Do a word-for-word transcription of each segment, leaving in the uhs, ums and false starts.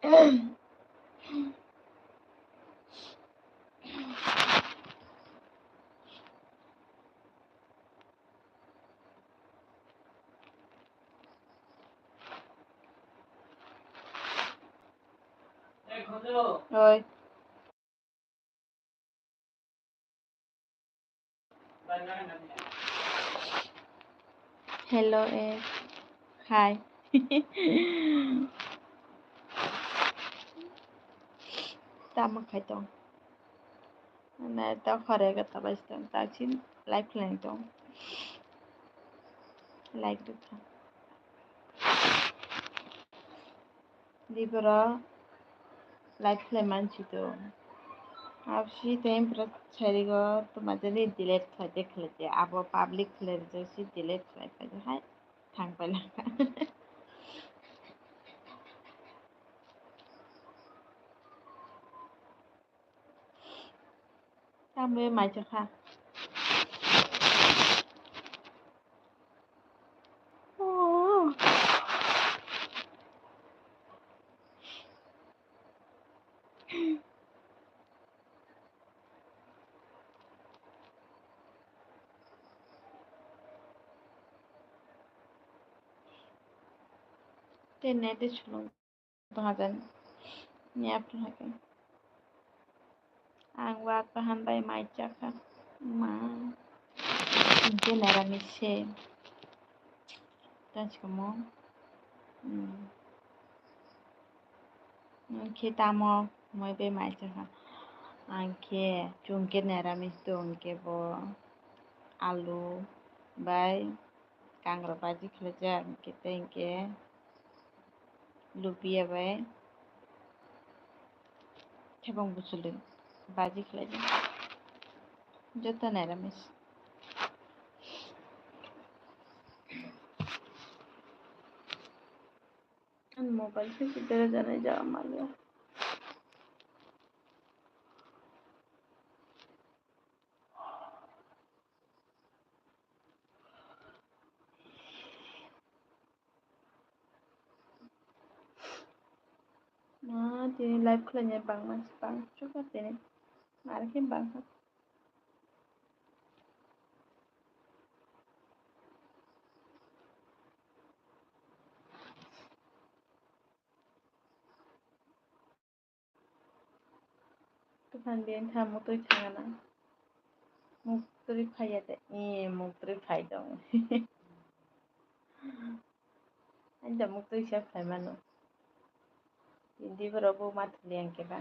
Oi. Hello, eh. Hi. Tamo khai tong. Nai ta khore ga ta bai tong. Ta chin live khlai tong. Like do kha. Libro live khlai mansi to. Absi time pro charigo to majani delete khlai de khlai de. Abo public khlai de si delete khlai khlai de hai thang pai lang. Tambe mai chakha. Oh. Tene te chulung. Dohajan ni apple hake. Ang wak bahan bai mai chakha. Ma. Hingke neramis se. Tansi kamo. Hmm. Hingke tamo moi bai mai chakha. Angke chungke neramis tongke bo alu bai kangra baji khlaijak, hingke tei hingke lubia bai thebong buchulwi baji khlaijak. Joto neramis. Ani mobile se si dere jani jaga manya. Ma, tini live khlainai bangma se bang chukha tini. Nari khe bangkha. Tufan bini tha muktwi thangana. Muktwi phaiya de, ee, muktwi phai tong. Ani da muktwi se phai mano. Hindi borok bo ma thuli ang khe ba.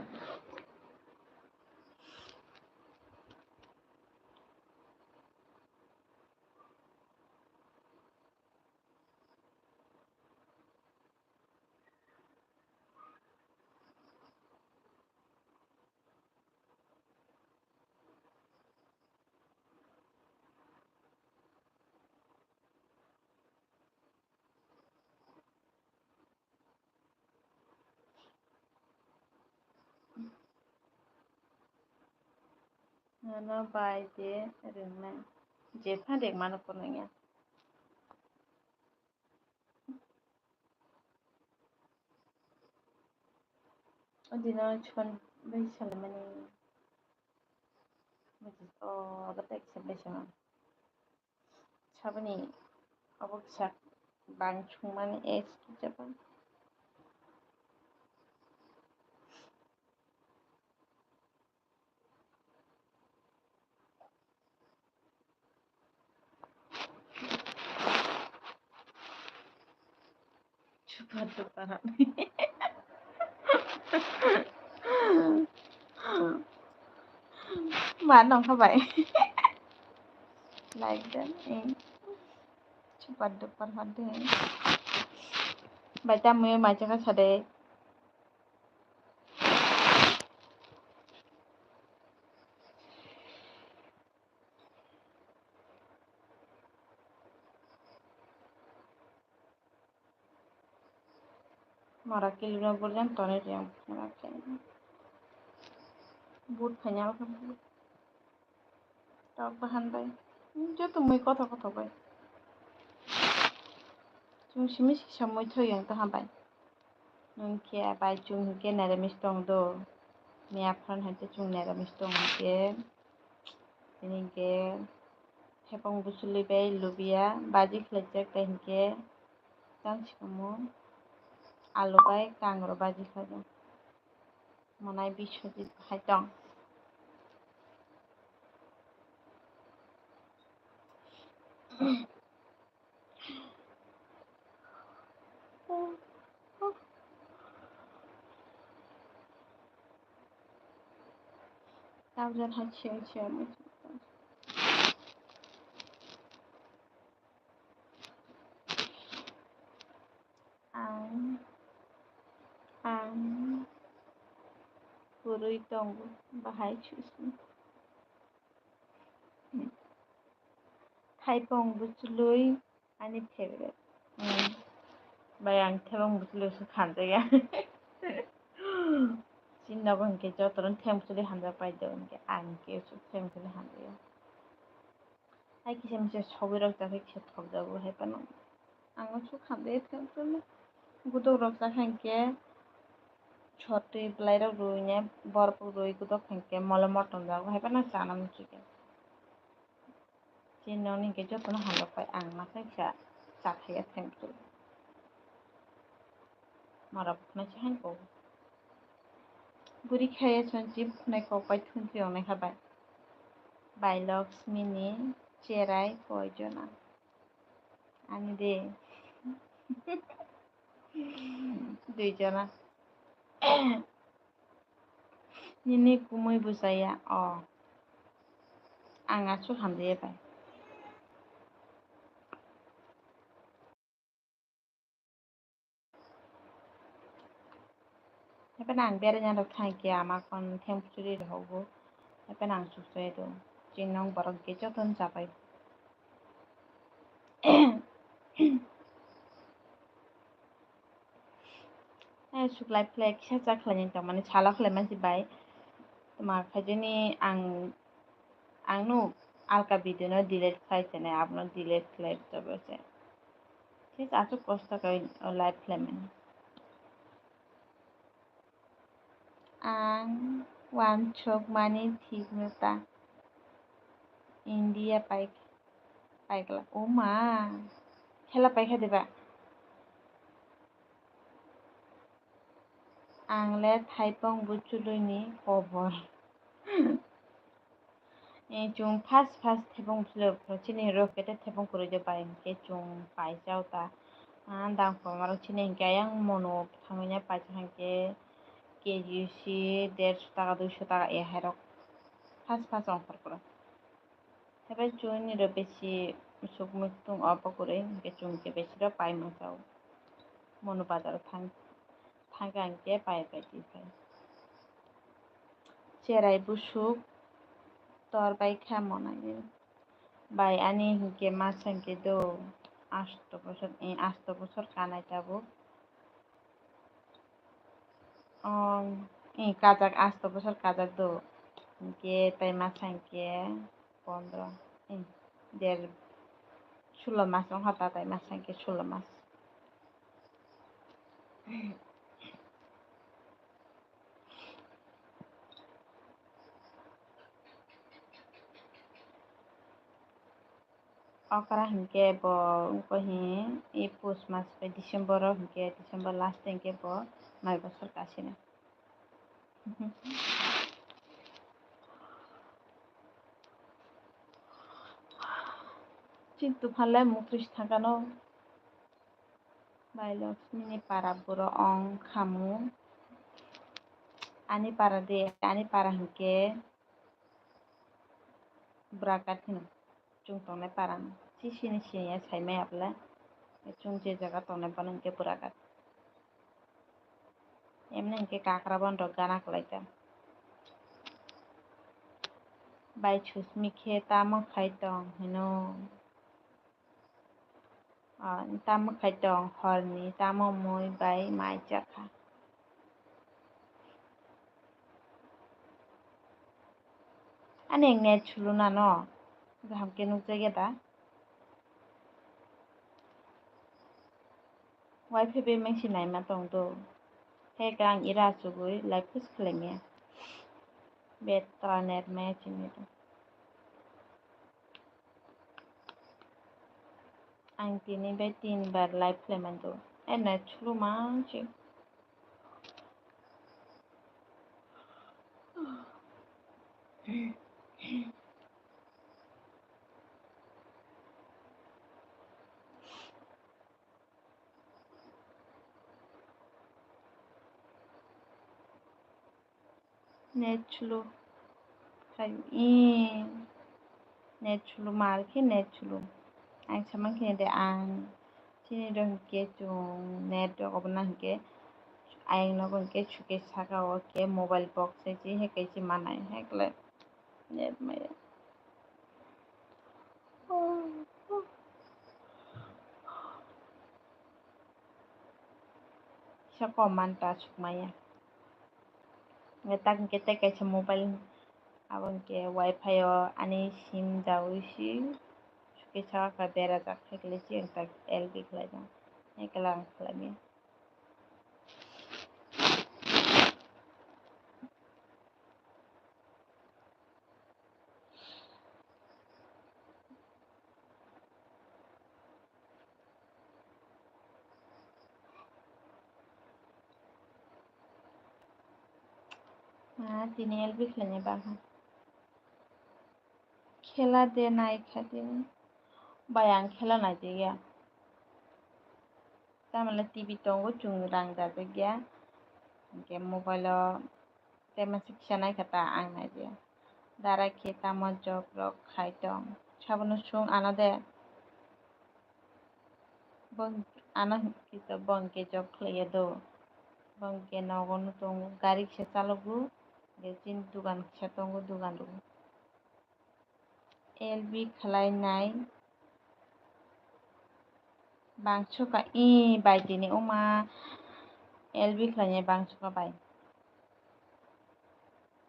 Ano bai de ringnai. Jepha de mano kono ya. O dino chikon bai salamani. O, batai kisa bai sama. Saboni obo kisa bang chungmani es kisa bang. Super duper. Ma nong kha bai. Like them, eh. Super duper hot de. Bai ta mui mai chakha sade. Mara kilibna burjang toni riyang mara khe. But phainya khe but. Tok bahan bai. Joto mui kothok kothok bai. Chwng simi sisa mui thoi yang taha bai. Nwng khe bai chwng hinkhe neramis tong do. Miya phran hai khe chwng neramis tong hinkhe. Tini hinkhe thepung bwchwlwi bai lubia baji khlaijak, tei hinkhe tang sikomo alu bai kangrok baji khlaijak. Monai Biswajit hai tong. Thousand hai siyang siyang. Ang, ang kwrwi tongo, bahai susi. Thaipung bwchwlwi ani favorite. Hmm. Bai ang thaipung bwchwlwi se khanjaya. Chini nogo hinkhe jotono thaipung bwchwlwi hamjak pai do, hinkhe ang hinkhe thaipung bwchwlwi hamjaya. Hai kisa misa sogwi rok chakhe kisa thokjago hai phano. Ang no suk khamjai thang phano. Gudok rok chakha hinkhe sotwi bwlai rok rwine borok rwi gudok hinkhe mole motom jago hai phano chana muchikhe. Chini nokni hinkhe jotono hamjak pai ang masa kisa chakhaiya thang phano. Mara bukhwnai se hai kok. Bwrwi khaya chonchi bukhwnai kok bai thungtwi wngnai kha bai. Bai Laxmi ni cherai koi jona? Ani de. Dui jona. Nini kumui bwchaya o. Ang aswk hamjaya bai. Hapheno ang beraina rok thang khe ama kon thengpusuri rohogo. Hapheno ang chukchai do. Chini nong borok khe jotono chapai. Ai, suklai phlai kisa cha khlaini tongmani sala khlai mansi bai. Tma khaijani ang, ang no alka video no delete khlai tene, abono delete khlai rwchabo se. Thik aswk kosto khe o live khlaimani. Ang wansuk mani thik no ta. India paik-, paikla. O ma. Khela paikha diba? Ang le thaipung bwchwlwi ni kobor. Eh, chwng first, first thepung philip, chini rok kete thepung kwrwi de bai hinkhe chwng paisa ta. Ah, dang kwbangma rok chini hinkhe ayang mono thangwi paisa hinkhe K G si derso taka, duiso taka, eh, hai rok first, first ongkhor kwrwi. Habai chwng ni rok besi suk muk tung obo kwrwi hinkhe chwng khe besi rok pai masa o. Mono bazar o thang, thangkha hinkhe pai pai twi phai. Cherai busuk tor bai kha monai. Bai ani hinkhe masa hinkhe do asto bosor, eh, asto bosor kanai tabuk. Om, eh, kajak asto bosor kajak do. Hinkhe tai masa hinkhe pondro, eh, der, sulo mas wngkha ta tai masa hinkhe sulo mas. Okra hinkhe bo wngkha hi, i pus mas bai December o hinkhe, December last hinkhe bo nai bosor kasina. Chini tuphan le mukris thangkano. Bai Laxmi ni para buro ong khamu. Ani para de, ani para hinkhe Burakat hino. Chwng tongnai para no. Chi sini sini ya saimai apla. Chwng je jaga tongnai bono hinkhe Burakat. Emni hinkhe kakra bono rok gana kwlai ta. Bai Susmi khe tamo khai tong hino. Ah, tamo khai tong horni, tamo mui bai mai chakha. Ani net sulu nano, kaham khe nukjagya da? Wifi bai mangsi naima tong do. Hekhe ang ira achugwi live post khlaimaya. Betra net maya chini do. Ang tini bai tin bar live khlai mando. E net chulu mang si. Net chulu. Khai, ee, net chulu, mar khe net chulu. Ang samang khe de ang chini do hinkhe chwng net rok obo na hinkhe ayang nogo hinkhe suke saka o khe mobile box se chi he kaisa manai hekle net maya. Kisa kom man ta sukmaya. Hwnkhe tak hwnkhe tei kaisa mobile abo hwnkhe wifi o ani sim jaui si suke saka berajak hekle si ang tak L B khlaijak hekle ang khlaimaya. Ah, tini L B khlainai bangha. Khela de nai kha tini. Bai ang khela nai de ya. Tamale T V tongo chwng rang dajak ya. Hwnkhe mobile o tei masa kisa nai kha ta ang nai de. Dara khe tamo job rok khai tong. Sabono sung ano de. Bo ano hwnkhe to bo hwnkhe job khlaiya do. Bo hwnkhe nogo no tongo. Gari kisa chalogo. Hwnkhe chini dugan kisa tongo, dugan rogo. L B khlai nai bangso ka, ee, bai tini oma L B khlai nai bangso ka bai.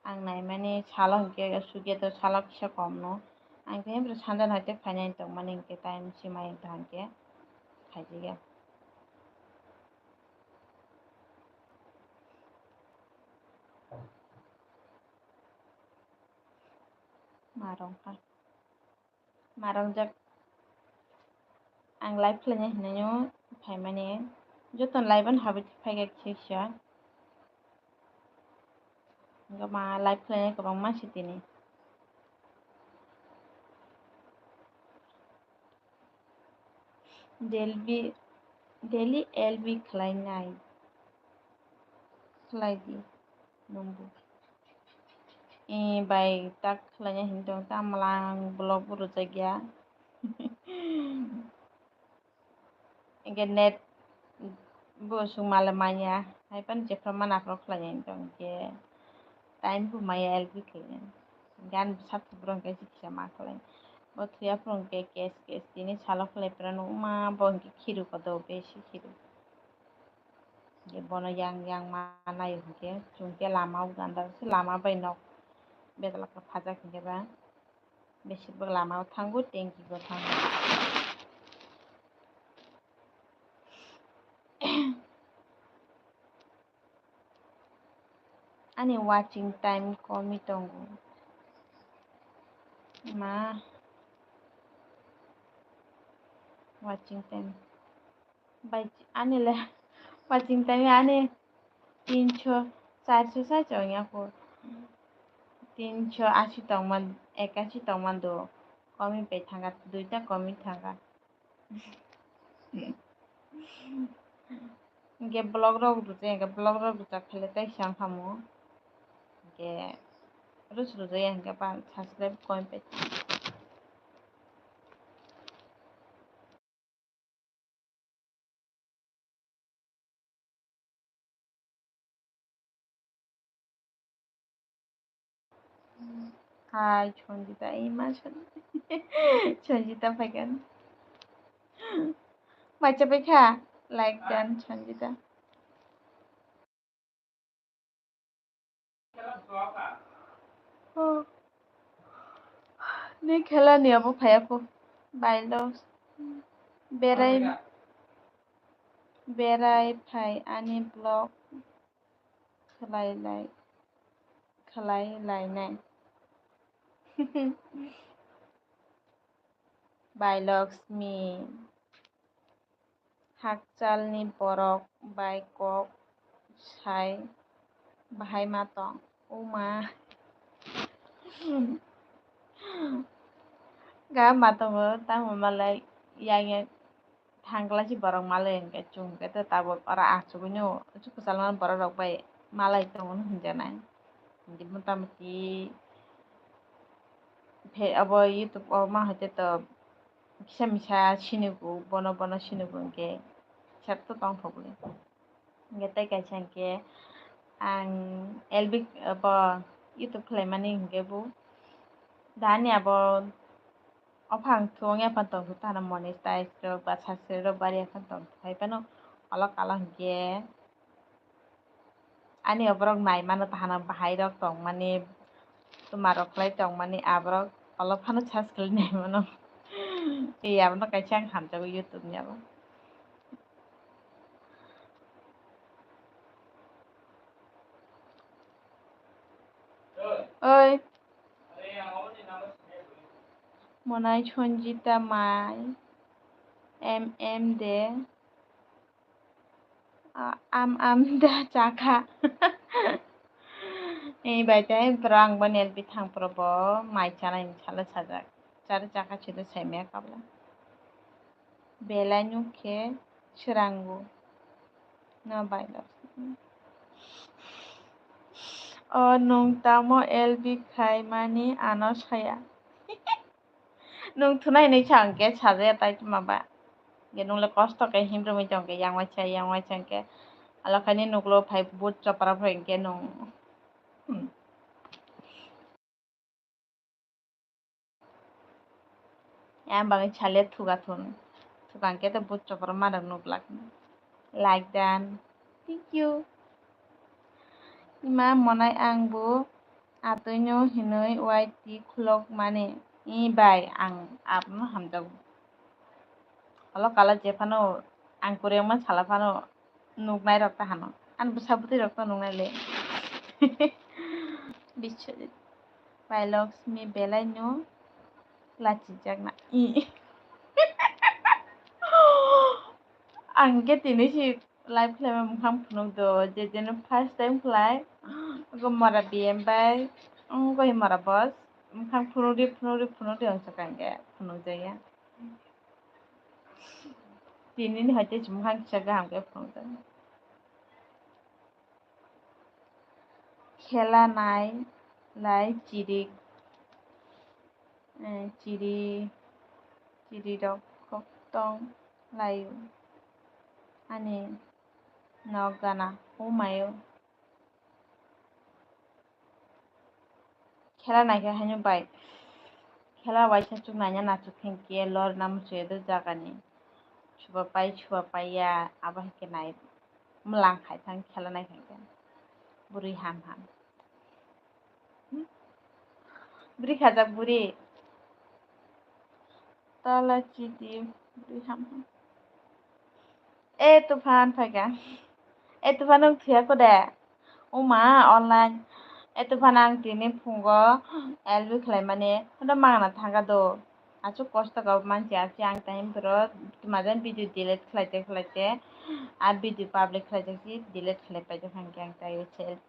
Ang nai mani salo hwnkhe sugya to salo kisa kom no. Ang khe bwrwi sanja hai tei phainai tong mani hwnkhe time si mai wng tong hwnkhe khaijigya. Ma rwng kha. Ma rwngjak. Ang live khlainai hinwi phaimani. Joto live-o habwi phaikha kisa kisa. Hwnkhe ma live khlainai kwbangma si tini. Daily, daily L B khlainai. Khlai di nwngbo. Ee, bai tak khlaina hinwi tong, ta mwlang vlog bo rwjak ya. Hwnkhe net bo swng male manya, hai phano jephru ma naphru khlaina hinwi tong, hwnkhe time bo maya L B khlaina. Hwnkhe ani bwsa thwpro hwnkhe kisa ma khlai. Bo thwiya phuru hwnkhe kes kes tini salo khlai phuru nukma bo hwnkhe khiru kodo besi khiru. Hwnkhe bono yang yang ma naio hwnkhe chwng khe lama o ganda se lama bai nok bedalak khe phajak hwnkhe ba besibak lama o thango tanki bo thango. Ani watching time komi tongo. Ma watching time. Bai, ani le watching time ani tinso, charso sai chong ya ko. Tinso asi tongman, ekasi tongman do. Komi pai thangka, duita komi thangka. Hwnkhe vlog rok rwjak, hwnkhe vlog rok rwjak khaile tei sang khamu. Hwnkhe rus rwjak ya hwnkhe ba subscribe komi pai. Hai, Sanjita, ima Sanjita phaikha. Bacha paikha, like dan Sanjita. Oh. Ni khela ni abo phaya ko. Bailo. Berai, berai phai ani vlog. lai lai khlai lainai. Bai Laksmi, hakchalni borok bai kok sai bahai ma tong. O ma. Ga ma tongo, tamo malai yang yang thang glaisi borok malai hwnkhe chwng hwnkhe tei tabuk oro achugui no kwchal mani borok rok bai malai tongo hinjanai. Motamoti phe abo YouTube o ma hoite to kisa misa sinigo bono bono sinigo hwnkhe kisa to tongthokgwi. Hwnkhe tei kaisa hwnkhe ang L B bo YouTube khlaimani hwnkhe bo dani abo ophang thung ya phan tong thana monetize rok ba subscribe rok bari ya phan tong hai phano olok kala hwnkhe ani oborok nai mano tahana bahai rok tong mani tuma rok khlai tong mani aborok olok phano search khlai nai mano. Tei abono kaisa ang hamjago YouTube ni abo. Oi. Monai Sanjita mai M M de. A-, am, am da chakha. Ni bai tei borok ang bo L B thang pro bo mai chanai ni salo sajak. Chari chakha chido saimaya kabla. Belai no khe swrango. No bai lo. O nwng tamo L B khai mani ano saya. Nwng thunai hinwi sa hwnkhe sajaya tai tuma ba. Hwnkhe nwng le kosto khe himrwmwi tong khe yang waisa yang waisa hwnkhe. Alokhaini nuklo phai but chopra phai hwnkhe nwng. Hmm. Yang bagwi chale thuga thun. Thuga hwnkhe to but chopra ma rok nuklak. Like done. Thank you. Ima monai ang bo atwino hinwi Y T khulok mani. I bai ang abono hamjago. Olo kala je phano ang kwrwngma sala phano nuknai rok ta hano. Ani bwsa bwtwi rok to nuknai le. Biswajit. Bai Laksmi belai no lachijakna. I. Ang khe tini si live khlaima mwkhang phunuk do, je jeno first time khlai, ogo mora B M bai, ogo hi mora boss, mwkhang phunuk di, phunuk di, phunuk di, ang sakang khe phunuk jaya. Tini ni hai tei mwkhang kisa kaham khe phunuk jaya. Khela nai lai chiri, eh, chiri, chiri rok kok tong laio. Ani nok gana humaio. Khela naikhe haino bai. Khela waisa chuk naina nachuk khe hinkhe lorna muchungya do jagani. Suba pai, suba paiya, abo hinkhe nai mwlang khai thang khela naikhe hinkhe. Bwrwi ham ham. Hmm? Bwrwi khajak bwrwi. Tala chidi bwrwi ham ham. E Tuphan phaikha. E Tuphan nwng thuyakho de? Oma online. E Tuphan ang tini phungo L B khlaimani. Hono mangna thangkha do. Aswk kosto kha mansi aswk ang time bro. Majan video delete khlaite khlaite. A video public khlaijak si delete khlai paijak hwnkhe ang tai self.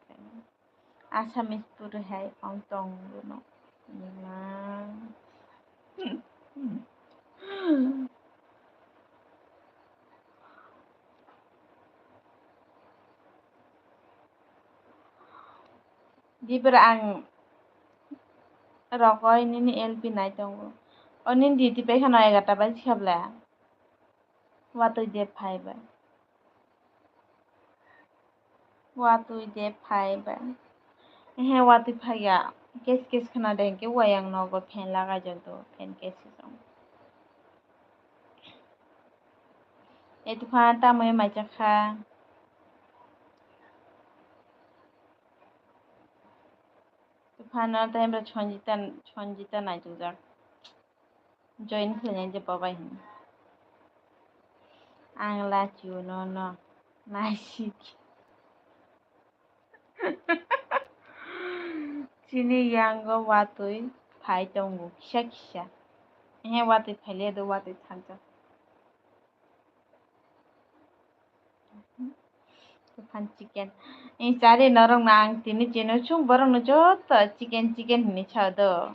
Assamese puri hai ong tong bono. Ima. Dibra ang rokoi nini L P nai tongo. O nini duty pai khano egarta bai sikhabla. Watwi de phai bai. Watwi de phai bai. Ehe, watwi phaiya. Kes kes khna de hinkhe wayang nogo fan lagai jak do. Fan kes kes ong. E Tuphan tamoni mai chakha. Tuphano tei Sanjita, Sanjita naitukjak. Join khlainai je bo bai hwn. Ang lachio no no. Naisik. Chini yango watwi phai tongo kisa kisa. He watwi phaile do watwi thangjak. Tufan chicken. Ni chari norok na ang tini chino chung borok no joto chicken chicken hinwi sao do.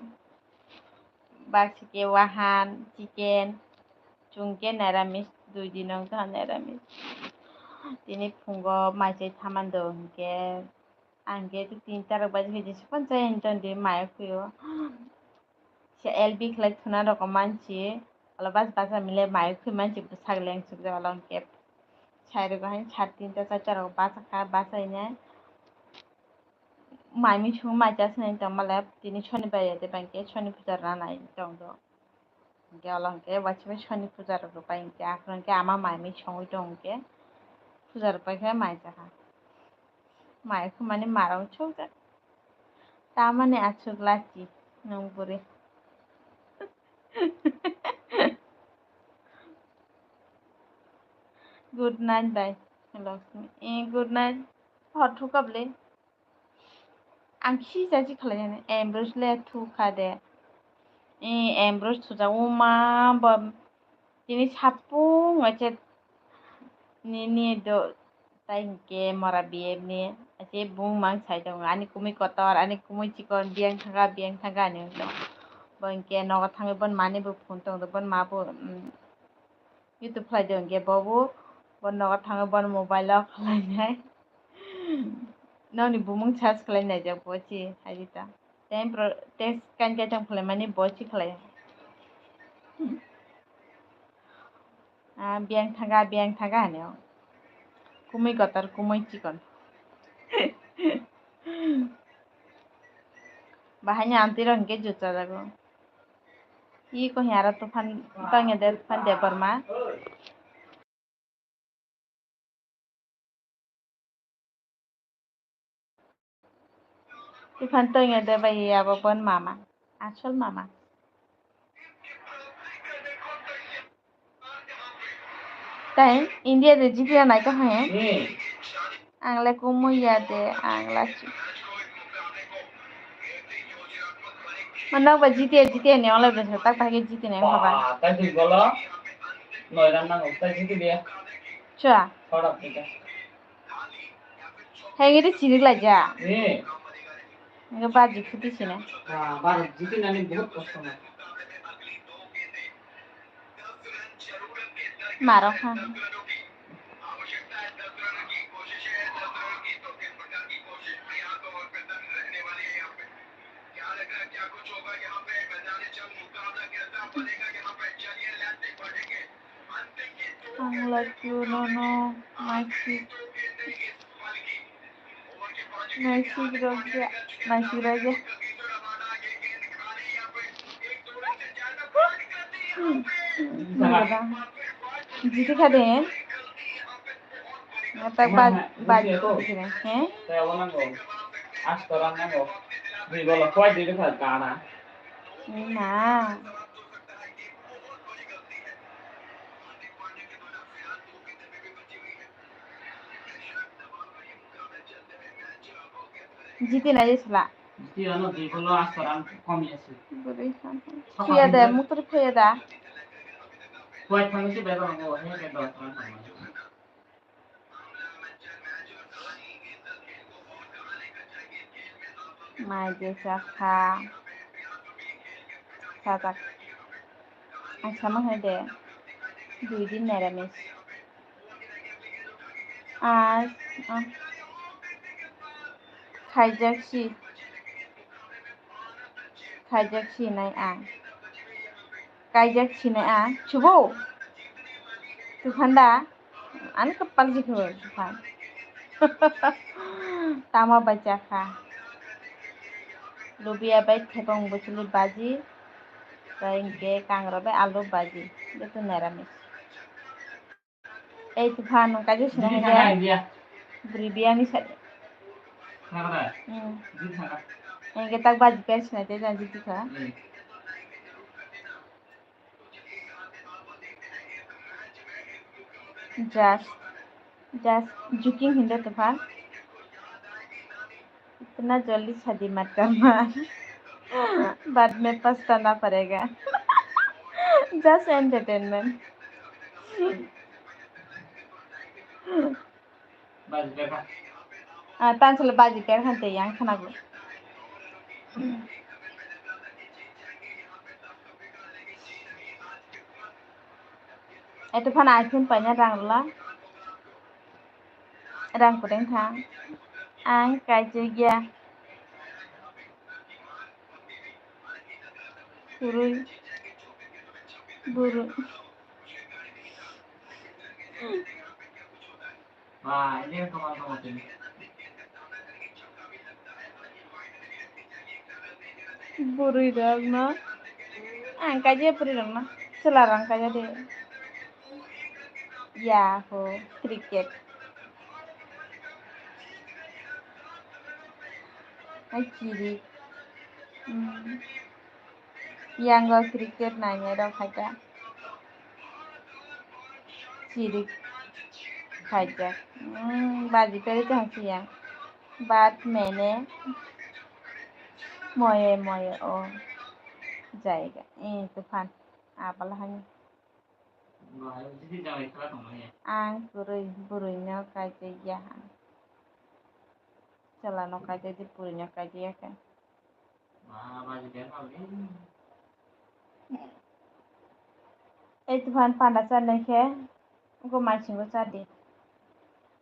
Baksa khe wahan chicken. Chwng khe neramis dui din wng tong neramis. Tini phungo mai chai thaman do hinkhe. Ang khe tinta rok baji khe jesa phano chaya hinwi tongdi mai phio. Se L B khlai thuna rok manchi. Olo bas basa mile mai phio manchi bwsak leng sukjak olo hwnkhe. Sai rok hai sat tinta charta rok basa kha basa hinai. Mai misung mai cha sinai tongmale tini sonibar ya de bangke soni puja rana nai tong do. Hingke olo hingke waisa bai soni puja rok rwpai hingke aphuru hingke ama mai mui songwi tong hingke puja rwpai khe mai chakha. Mai khumani marong chukjak. Tamani achuk lachi nwng bwrwi. Good night bai Lakshmi. Eh, good night. Hor thukabli. Ang kisa si khlainani, Ambrose le thukha de. E, Ambrose thujak, o ma, bo, tini sapung, ache, nini do, tai hingke mora B M ni, ache bung mang sai tongo, ani kumui kotor, ani kumui chikon, biyang thangka, biyang thangka, ani wngtong. Bo hingke nogo thangwi bon mani bo phone tong do, bon ma bo, mm, YouTube khlai de hingke bobo, bo nogo thangwi bon mobile o khlainai. Nokni bumung search khlai naijak bo si, hai di ta. Tei pro-, text kain kaitang khlaimani bo si khlai. Ah, biyang thaga, biyang thaga hwnwi o. Kumui kotor, kumui chikon. Bahaini aunty rok hwnkhe juta jago. Iko hiya aro Tufan tongya de, Tufan Debbarma. Tufan tongya de bai abo bon mama, asol mama. Tai India de jiti ya nai to hai. Hmm. Ang le kumui ya de, ang lachi. Manok ba jiti ya, jiti ya ni olai besa tak bahai jiti nai haba. Ba, tai tui golo. Noi ran nango, tai jiti de. Chua. Khorok tika. Hengiri chirik laija. Eh. Nge baji phuti sine. Ah, Bharat jitinani bahut kosto nai. Marok ha. Ang like you, no, no, naisik, naisik rok ya, naisik rok ya. Hmm, hmm, hmm, jiti kha de. Ngata baj, baj, he? Na. Jiti nai sala. Jiti ano dui bolo aswk rang kom ya se. Bwrwi ha. Sokha suya de, hwnwi muktri phuya da. Khuai thangwi se bebak nango, he bebak rang tangmani. Mai je chakha. Chajak. Ang sama hai de. Dui din neramis. As, ah. Khaijak si. Khaijak sinai ang. Kaijak sinai ang. Chubo. Tufan da. Ani kapal jikho tufan. Tama bacha kha. Lubia bai thepang buchuli baji. Tei hingke kangra bai alu baji. Betu neramis. Ei tufan nung kaijak sinai hingke. Bri biyani sa. Hmm. Hingke tak baji pen sinai te janji tufan. Just, just joking hinda tufan. इतना जल्दी शादी मत करना, बाद में पछताना पड़ेगा। Just entertainment. Ah, tansole baji ter hante yang khanago. Eto phano iPhone paina rang rwla. Rang kwrwng thang. Ang kaijak ya. Kwrwi. Bwrwi. Bwrwi rok no ang kaijak, bwrwi rok no chwla rang kaijak de. Yahoo, cricket. Ai chiri. Hmm. Yango cricket nainai rok hai ta. Chiri khaijak. Hmm, baji peri tong siyang. Bat mene moye moye o jaiga. Eh, tufan. Apal hani. Ang kwrwi bwrwino kaijak ya. Chwla no kaijak di, bwrwino kaijak ya khe. Ei tufan panda chanai khe, uko maisingo cha di.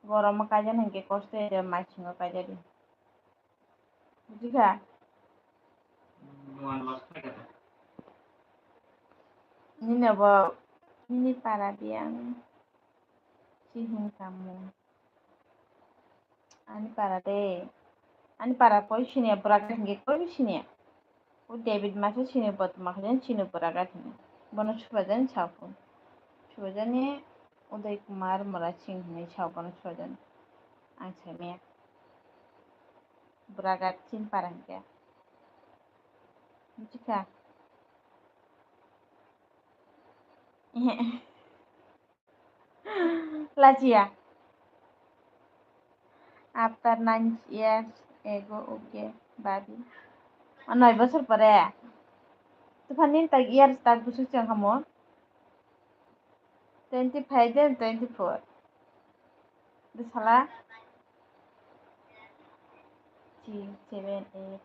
Goromo kaijak hinkhe kosto ya de, maisingo kaijak di. Bujikha? Nini bo, nini para biyang si hinkha mung. Ani para de. Ani para koi siniya, bwrwk hinkhe koi siniya. O David masa sini bottom khe sini bwrwk hinkhe. Bono Subajan sapo. Subajani Uday Kumar Murad Singh hinwi sao bono Subajan. Ang saimaya. Bwrwk chin para hinkhe. Bujikha? Lachiya. After nine years ago, okay, babi. O noi bosor pore. Tufan nini tak years tak bwswk chwng kha mo? Twenty five de twenty four. Bwsala? Six, seven, eight.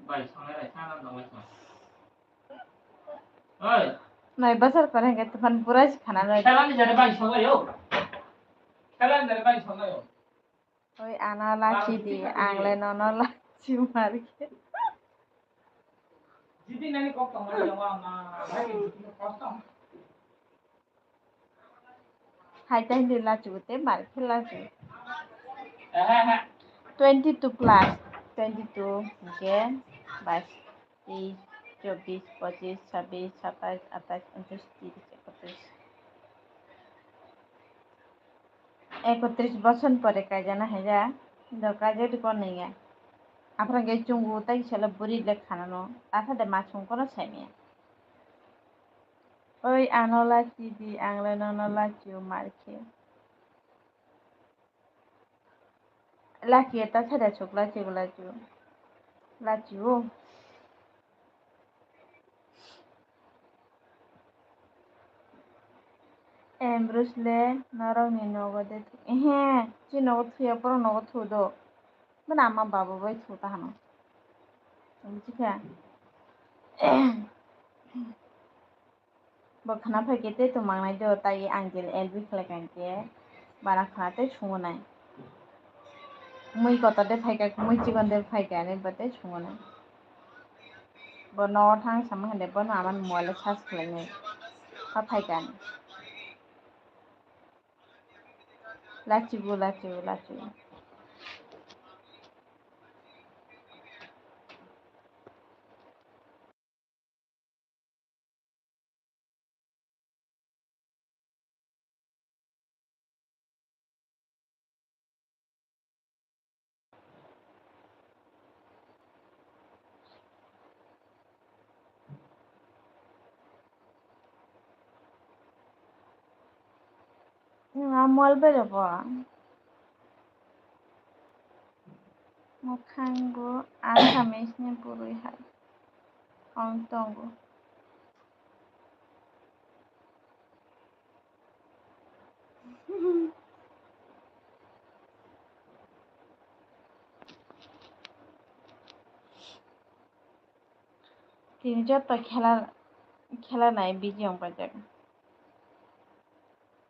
Bai, songnai bai, sana dong bai, song. Oi. Noi bosor pore hinkhe tufan pura si khana noi. Khela ni jare bai, songnai yo. Khela ni jare bai, songnai yo. Oi, ano lachi di, ang le nono lachi marke. Jiti nani kok tong lai, ama, bai, jiti kok tong. Hai ta hindi lachu te mar khe lachu. Twenty two plus, twenty two hinkhe bais, teis, chobis, pochis, chabis, satais, atais, unchis, tiris, ekotris. Ekotris boson pore kaijana haija, do kaijak di kon nangya. Aphra hwnkhe chungo tai sala bwrwi le khanano, takha de ma songkono saimaya. Oi, ano lachi di, ang le nono lachio mar khe. Lachio ta sada chuk lachio lachio. Lachio. Ambrose le norokni nogo de thu-, ehe, chini nogo thuya, borok nogo thu do. Bini ama baba bai thu ta hano. Buji kha? Bo khna phai khe tei tongmangnai do, tai ang jil L B khlai kha khe bana khna tei sungo nai. Mui kotor de phai kha, mui chikon de phai kha, ani bo tei sungo nai. Bo nogo thang sama hande, bono amani mobile o charge khlai nai. Kha phai kha ani. Lachibo, lachibo, lachibo. Nwng a mol berebo. Mwkhang bo Assamese ni bwrwi hai wng tongo. Tini joto khela, khela nai busy wng paijak.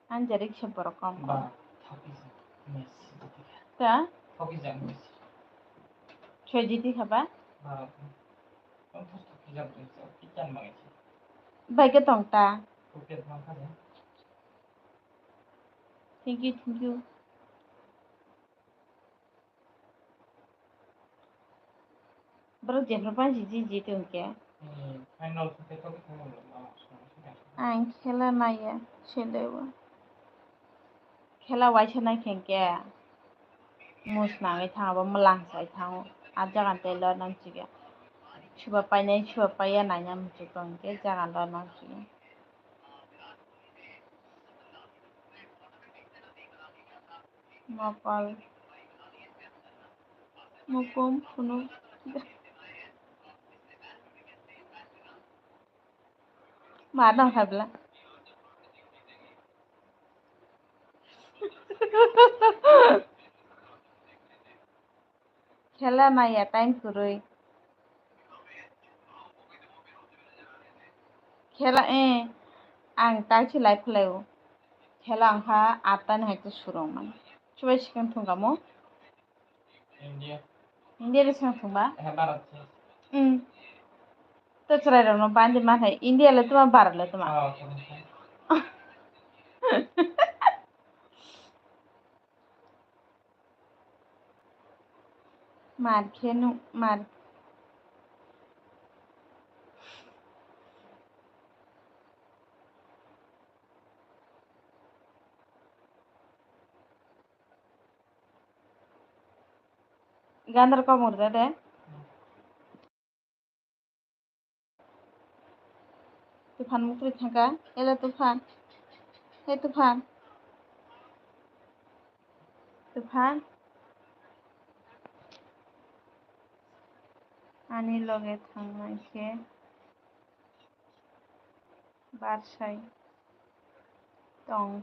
Ani jerik se borok kom kom. Ba, thokijak Messi jiti kha. Ta? Thokijak Messi. Soy jiti kha ba? Ba, thokijak Messi, kitan mangai se. Bai ke tong ta. Thank you, thank you. Borok jephru pansi ji ji tongkhe. Hmm, final khe to khe tongmani lama song song. Ang khela naiya, seleo. Khela waisa nai khenkhe. Mus nangwi thango, bo mwlang sai thango. A jaga tei lor nang chikya. Suba painai, suba paiya naina muchuk tongkhe, jaga lor nang chikya. Mokol. Mukum phunuk. Ma dong kha bla. Khela naiya time kwrwi. Khela, eh, ang taksi lai phlaio. Khela wngkha atta ni hai khe surung mani. Chubai sikang thung kamo? India. India le sikang thung ba? Eh, Bharat se. Hmm. To chwrai rok no bandi ma hai. India le tuma, Bharat le tuma. Oh, okay, okay. Mar khe nuk, mar. Gandar komor da de. Tufan muktwi thangkha. Ela Tufan. He Tufan. Tufan. Ani loge thangnai khe barsai tongo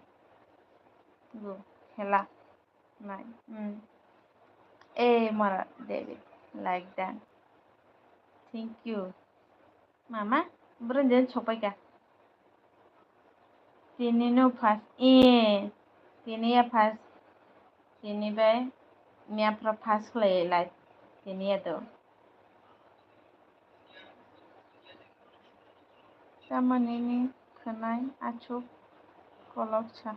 khela. Nai. Hmm. Eh, mara David, like that. Thank you. Mama, bwrwini den sokpai kha. Tini no first. Eh, tini ya first. Tini bai miya phra first khlai lai. Tini ya do. Tamoni ni khwnai achuk kolok sa.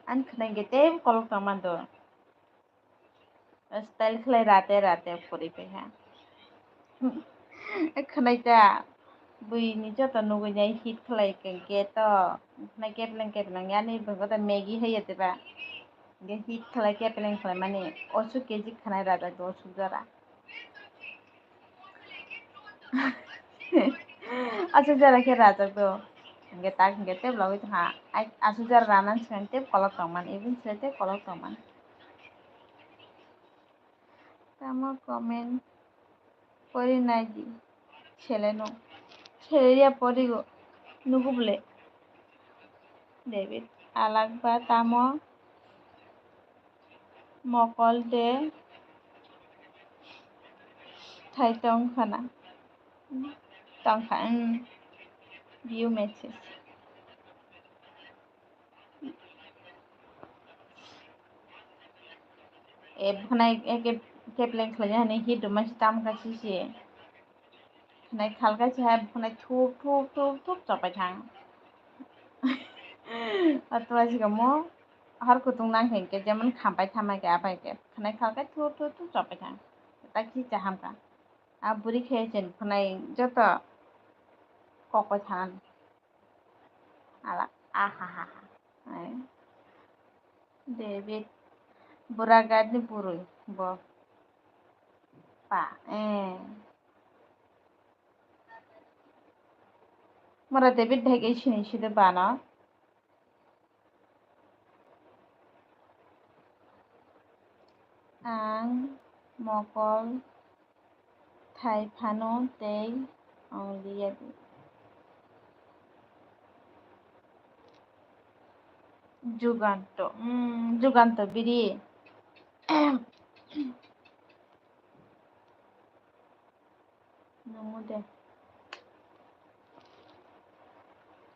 Ani khwnai hwnkhe tei kolok tongma do. Style khlai rate rate pori paiha. Khwnai ta buini joto nugui nai hit khlai hwnkhe to khwnai kepleng kepleng yani bwkha ta Maggi hai ya teba. Hwnkhe hit khlai kepleng khlai mani osu keji khwnai rajak do osu jora. Aswk jora khe rajak do. Hwnkhe tak hwnkhe tei logoi tongkha. Ai, aswk jora rana swkang tei kolok tongmani, eboni sle tei kolok tongmani. Tamo comment pori nai di. Seleno. Seleya porigo. Nugo bole. David. Alak ba tamo. Mokol de thai tong khana. Tong kha, hmm. View message. E, bwkhanai eke kepleng khlaina hwnwi hit rwma se tam kha sisi. Khwnai khalkai se hai bwkhanai thup thup thup thup chopai thang. Atwlai se kamo har kutung nang khe hwnkhe jemon khampai thamai khe abai khe khwnai khalkai thup thup thup chopai thang. Ta khicha hamkha. A bwrwi khe chwng khwnai joto kokbai thanani. Ala, ahahaha. Ai. David, Buragadni bwrwi bo. Pa, eh. Mora David hai khe sini side bana. mokol thai phano tei ongliya di. Juganto, mm, Juganto biri. Nungo de.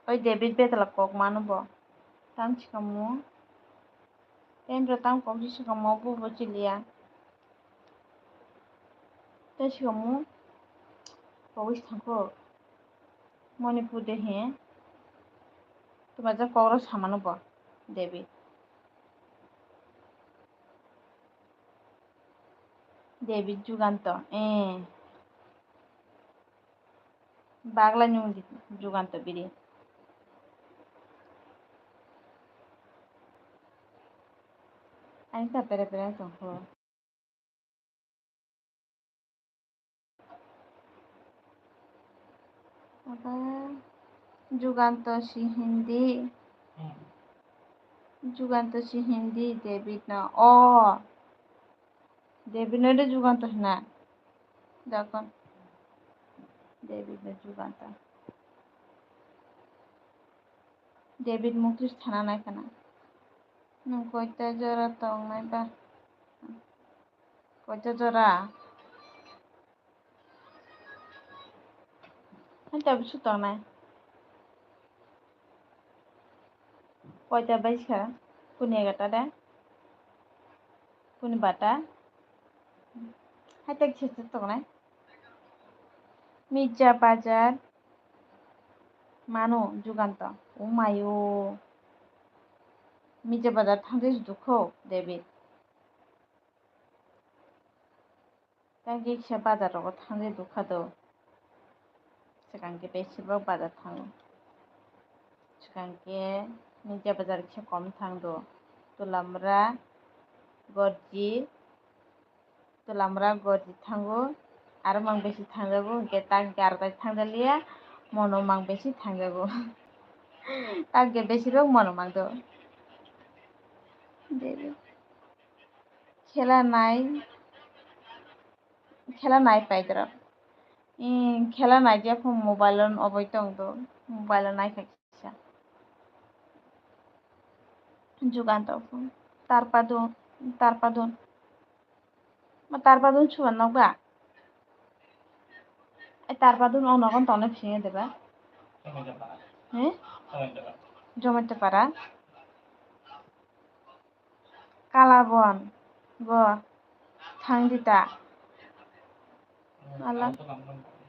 Oi David betala kok mano bo. Tang sikamo. Tei bro tang kok si sikamo bo bo chiliya. Tei sikamo. Kogwi thangkho. Manipur de he. Tuma ja kok ro samano bo. David. David Juganto, eh. Bagla nyung Juganto biri. Ani ta pere pere tongkho. Aba Juganto si Hindi. Juganto si Hindi, David no. Oh. David no de Juganto hina. Dakon. David no Juganto. David mukti sana nai kana. Nung koita jora tong nai ba? Koita jora? Hanta bisu tong nai. Koita baisa? Kuni egata de? Kuni bata? Hanta kisa tong nai. Mija bazar. Mano Juganto. O mayo. Mija bazar thangdi dukho David. Tei kisa bazar rogo thangdi dukha do. Swkang khe besibak bazar thango. Swkang khe Mija bazar kisa kom thangdo. Tulamra, Gorji, Tulamra, Gorji thango. Aro mang besi thangjago, hwnkhe ta hwnkhe aro tai thangjalia, mono mang besi thangjago. Ta hwnkhe besibak mono mangdo. Khela nai, khela nai paidra. Ee, khela nai je phone mobile on oboi tong do. Mobile on nai kha kisa. Juganto phone. Tarpadun, tarpadun. Ma tarpadun chuban nok ba? Ai tarpadun o nogon tong nai phishing de ba? He? Jomai para. Kalabon, go, thangdi ta. Ala.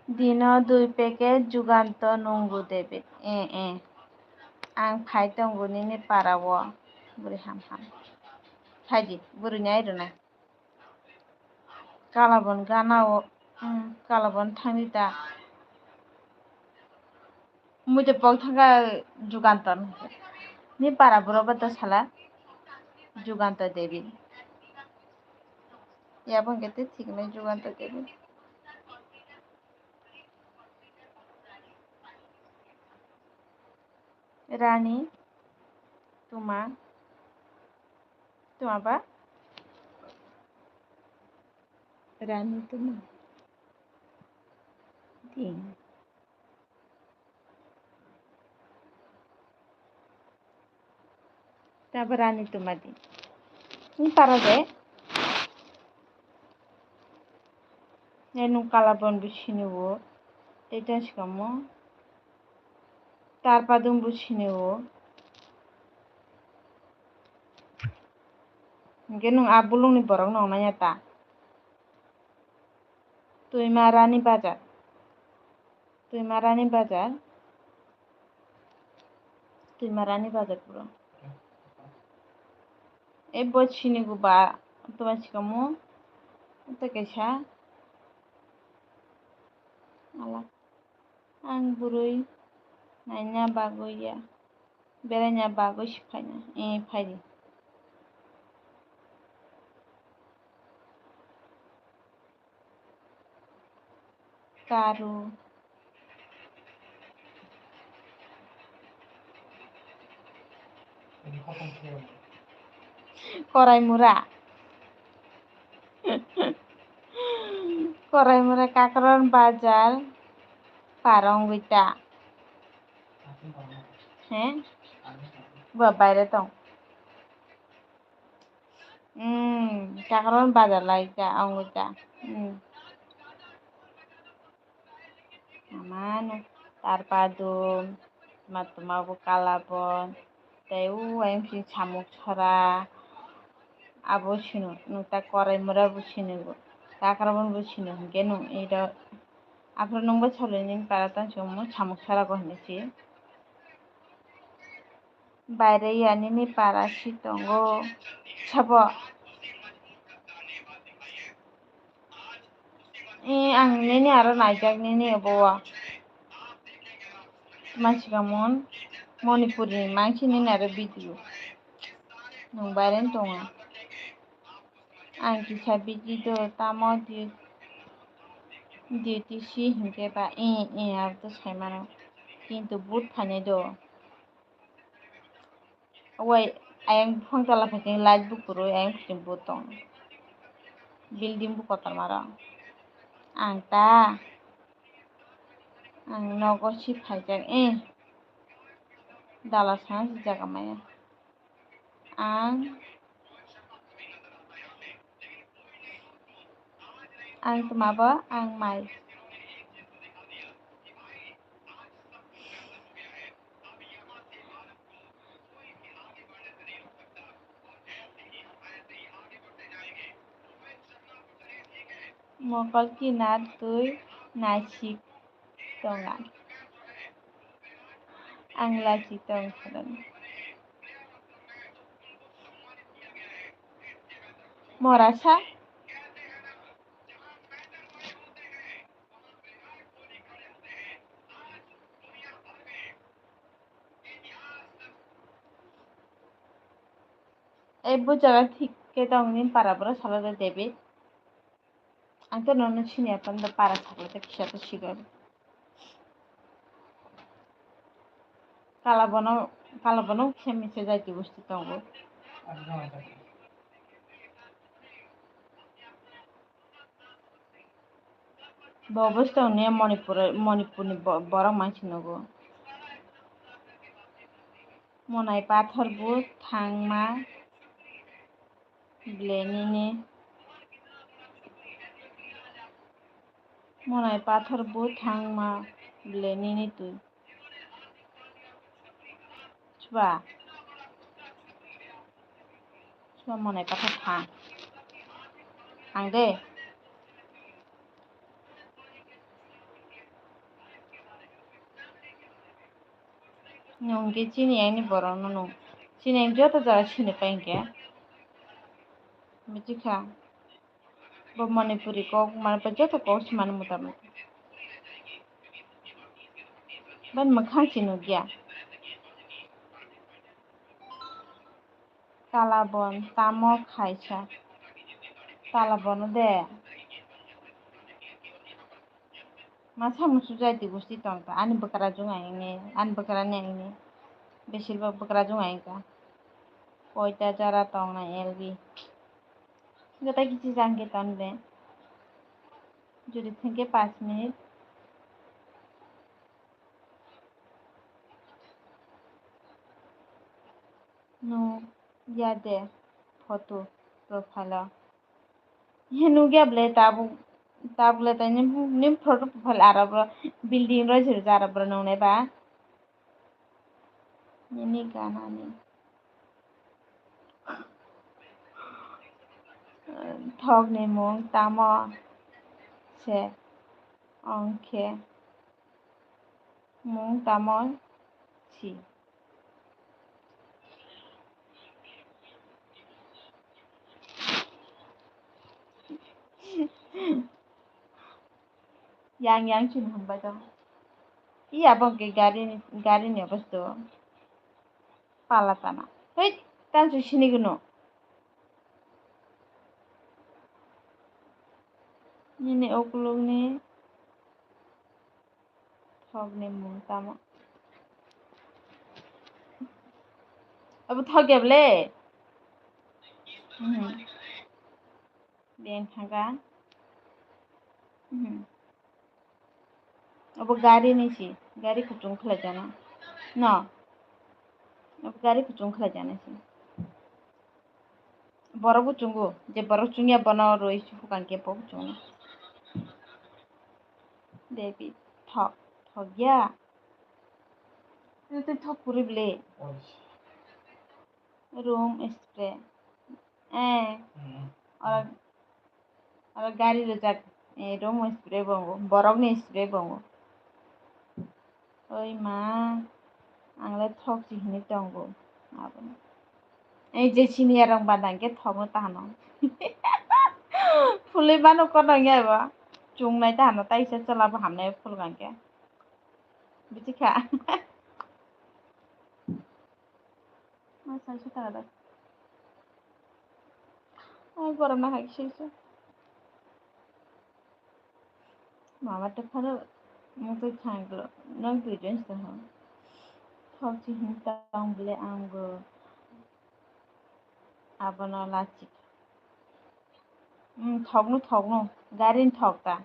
Dino dui packet Juganto nungo David. Eh, eh. Ang phai tongo nini para o. Bwrwi ham ham. Phaidi, bwrwini ai rwnai. Kalabon gana o, um, kalabon thangdi ta. Mui de pok thangkha Juganto ni para borok ba ta sala Juganto David. Ya bo hwnkhe tei thik nai Juganto David. Rani tuma, tuma ba? Rani tuma. Ding. Tabra ni tuma di. Ni para de. Nai nung kalabon bo sini o. Tei tong sikamo. Tarpadun bo sini o. Hingke nung a bulung ni borok no nai ya ta. Twima rani bazar. Twima rani bazar. Twima rani bazar puro. E bo sini guba tuma sikamo. Tei kaisa. Ala. Ang bwrwi naina bagwi ya. Beraina bagwi se phaina. E phaidi. Karu. Korai mura. Koraimura Kakron bazar par wngwi ta. He? Bo baire tong. Hmm, Kakron bazar lai ta, wngwi ta. Hmm. Amano tarpadum, matuma bo kalabon, tei o ayang sing samuk sora, abo sino, nwng ta korai mura bo sino, kakra bon bo sino, hinkhe nwng iro, aphuru nwng bo salai nini para tong chwngmo samuk sora bo hinwi si. Baire ya nini para si tongo sabo. Eh, ang nini aro naijak nini obo o. Mansi ka mon Manipuri ni mangsi nini aro video. Nwng baire tongo. Ang kisa video tamo di, duty si hinkhe ba eh, eh, abo to sai mano. Kintu but phainai do. Wai, ayang buphang tola phaikhe light bo kwrwi, ayang kuchung bo tong. Building bo kotorma rok. Ang ta, ang nogo si phaijak, eh. Dala sana si jaga maya. Ang, ang tuma bo, ang mai. Mokol kinar twi naisik tonga. Ang lachi tong khadan. Morasa. Ei bujaga thik khe tong nini para bwrw salo de David. Ang to nono sini apan do para sakle to kisa to sigon. Kala bono, kala bono kisa misa jati bosti tongo. Bo bosti tongo ne Manipur, Manipurni bo-, borok mansi nogo. Monai pathor bo thangma. Ble nini. Monai pathor bo thangma ble nini twi. Sba. Sba monai pathor thang. Thang de. Nwng khe chini ani borokno nwng chini ani joto jaga sini pai hinkhe. Buji kha. Bo Manipuri kok, mane bo joto kok se mano mota moti. Bani mwkhang se nukya. Kalabon tamo khaisa. Kalabono de. Masa musu jai di gusti tong ta. Ani bwkra jung ayang ni, ani bwkra ni ayang ni. Besir bak bwkra jung ayang ka. Koita jora tong na L B. Gata kichi jang ke ton be. Juri thengke panch minute. Nukya de photo profile o. He nukya ble tabuk, tabuk le tai nini photo profile aro bro building roi se rwja aro bro nungnai ba. Nini ganani. Thokni mung tamo se ongkhe mung tamo si. Yang yang chini hambai tong. Iya bong ke gari ni, gari ni obosto. Pala tana. Hei, tansu sini gunu. Nini okuluk ni. Thok ni mung tamo? Abo thok ya ble? Mhm. Beng thangka. Mhm. Obo gari ni si, gari kuchung khlai jana. No. Obo gari kuchung khlai jana si. Borok bo chungo, je borok chungya bono rwi hukang khe bo chungo. Debi thok, thok ya. Tei thok kwrwi bwle. Room spray. Eh. Oro, oro gari rijak. Eh, room spray bo wngo. Borok ni spray bo wngo. Oi ma, ang le thok si hini tongo. Abo. Ei je senior rok bada hwnkhe thok no ta hano. Phulwi mano kono hwnkhe abo. Chungnai ta hano, taisa chwla bo hamnai phulga hwnkhe. Buji kha. Ma sai se tara da. Ai, gorom na hai se se. Mama to phano mutwi thanglo. Nok duijon se ho. Thok si hin tong bile ang bo. Abono lachik. Hmm, thokno, thokno. Gari ni thok ta.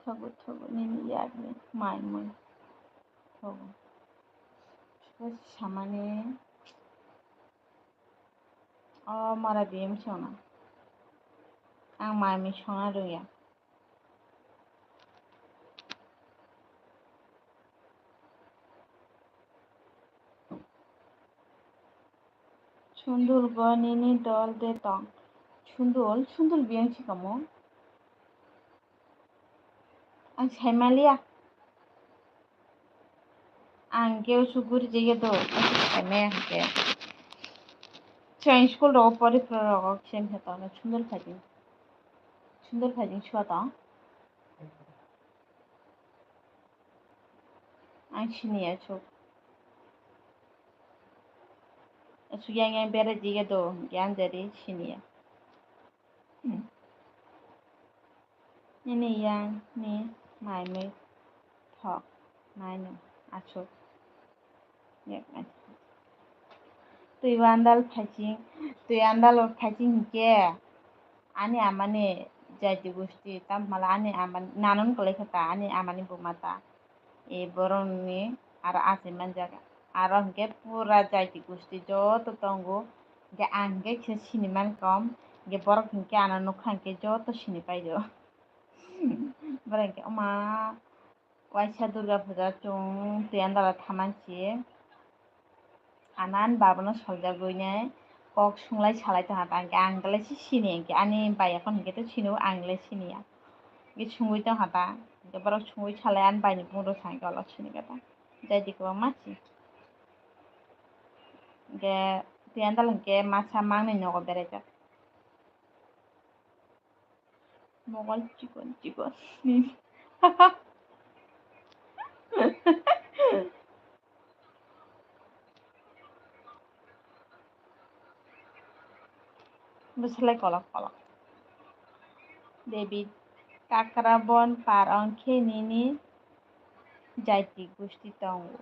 Thogo, thogo, nini yakni mai mui. Thogo. Samani. O mara biyem sona. Ang mai mui sona rwya. Sundul bo nini dol de tong. Sundul, sundul biyang si kamo. Ang sai maliya. Ang khe usu guri jaiya do, usu sai maya hwnkhe. Chwng school rogo pori phuru rogo kisa misa tongna sundul phaijing. Sundul phaijing suwa tong. Ang siniya aswk. Aswk yang yang berai jaiya do, hwnkhe ang jari siniya. Hmm. Nini yang ni mai mui thok nai no aswk. Yak nai. Twi o andal phaising, twi andal o phaising hinkhe ani amani jaiti gusti, tamo mala ani amani nanon kwlai kha ta, ani amani buma ta. E borokni aro achai manjak. Aro hinkhe pura jaiti gusti joto tongo. Hinkhe ang hinkhe kisa sini man kom. Hinkhe borok hinkhe ano nukha hinkhe joto sini paio. Borok hinkhe oma waisa Durga puja chwng twi andala thamansi. Anan babono soljagwi nai kok sunglai salai tongkha ta, hwnkhe ang belai se sini, hwnkhe ani bai yaphano hwnkhe to sini o, ang le siniya. Hwnkhe sungwi tongkha ta, hwnkhe borok sungwi salai ani bai ni bumung rok sa hwnkhe ulo sini kha ta. Jaiti kwbangma si. Hwnkhe twi andal hwnkhe masa mangni nogo beraijak. Mobile chikon chikon. Bwsalai kolok kolok. David, Kakrabon par wngkhe nini jaiti gusti tongo.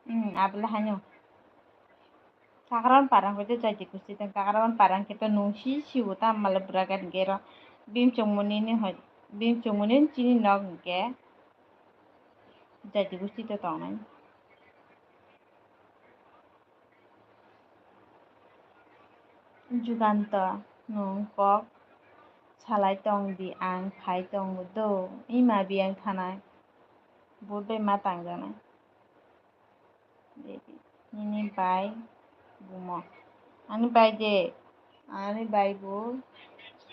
Hmm, abole haino. Kakrabon par wngkhe jaiti gusti tong, Kakrabon par wngkhe to nungsi sibo ta male bwra gani gero. Bini chongmani ni hoi, bini chongmani chini nok hwnkhe jaiti gusti to tongnai. Juganto, nwng kok salai tong di, ang phai tongo do, ima biyang thanai, vote bai ma tangjaknai. Nini bai bumo, ani bai de, ani bai bo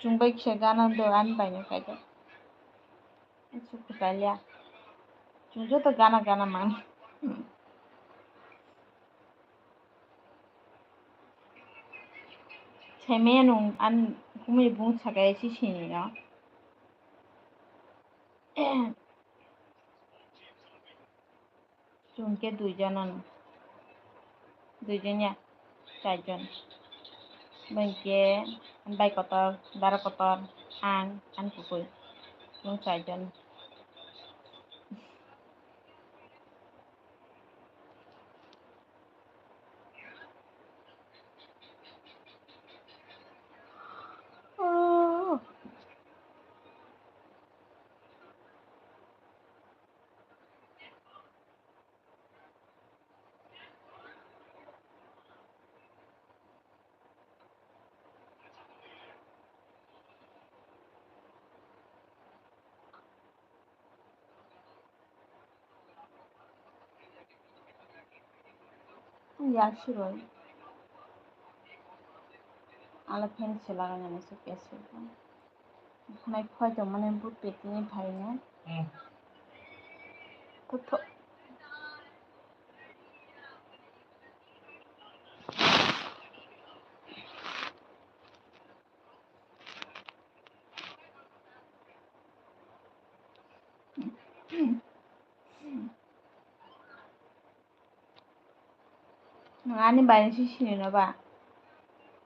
chwng bai kisa gana do, ani bai no kaitor. Aswk kwtal ya. Chwng joto gana gana man. Saimaya nung an kumui bung sakaya si sini no. Chwng khe duijon ano. Duijon ya, charjon. Bai khe bai kotor, dara kotor, ang, ani kwpui. Chwng charjon. Yaksiroi. Ala fan se lagai nani se kesir. Hanai khoi tongmani but petini phaino. Hmm. Kutho-, Nwng ani bai ni se sini no ba?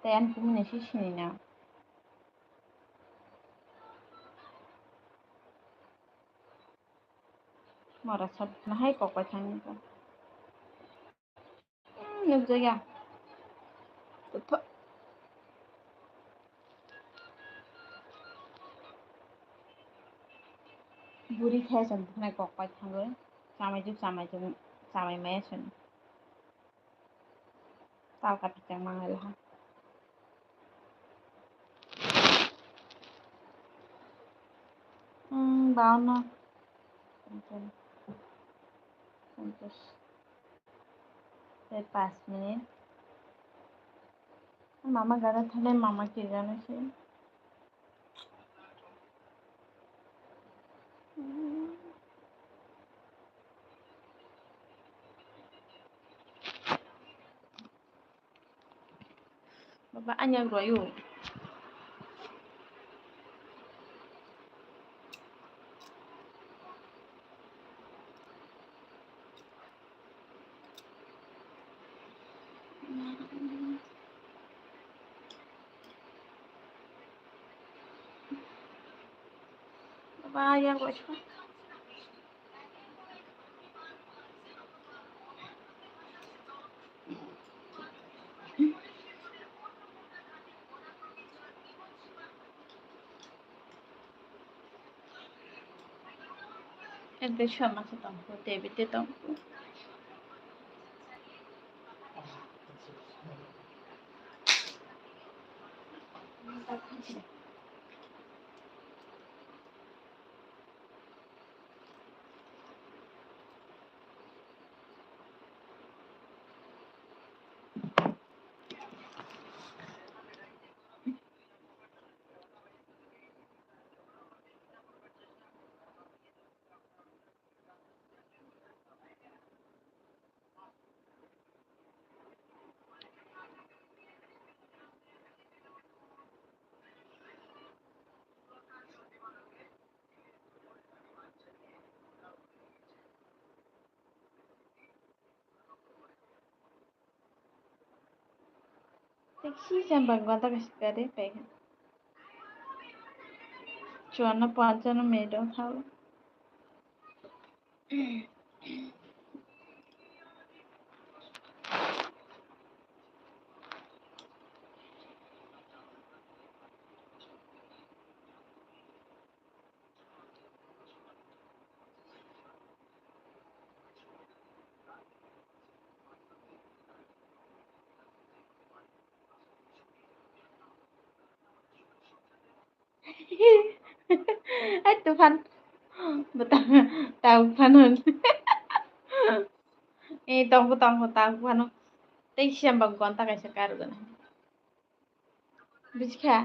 Tei ani kumi ni se sini no? Mora sat na hai kok bai thang ni ba. Hmm, nukjakya. Totho. Buri khe chwng thwngnai kok pai thango. Chamai juk, chamai juk, chamai maya chwng. Tal ka pichang mangai laha. Hmm, baono. Tei pas minute. Mama gana thale mama kirgana se. Baba, anyak roi o. Baba, anyak roi o. Ente sama se tong, tebite tong. Taxi jam bang gonta kaisa gari paikha. Chuanno ponchano minute o thao. Ai, Tuphan. Bwtang, Tuphan hwn. Eh, tongkho, tongkho, Tuphan. Tei siyam bang gonta kaisa kargana. Buji kha?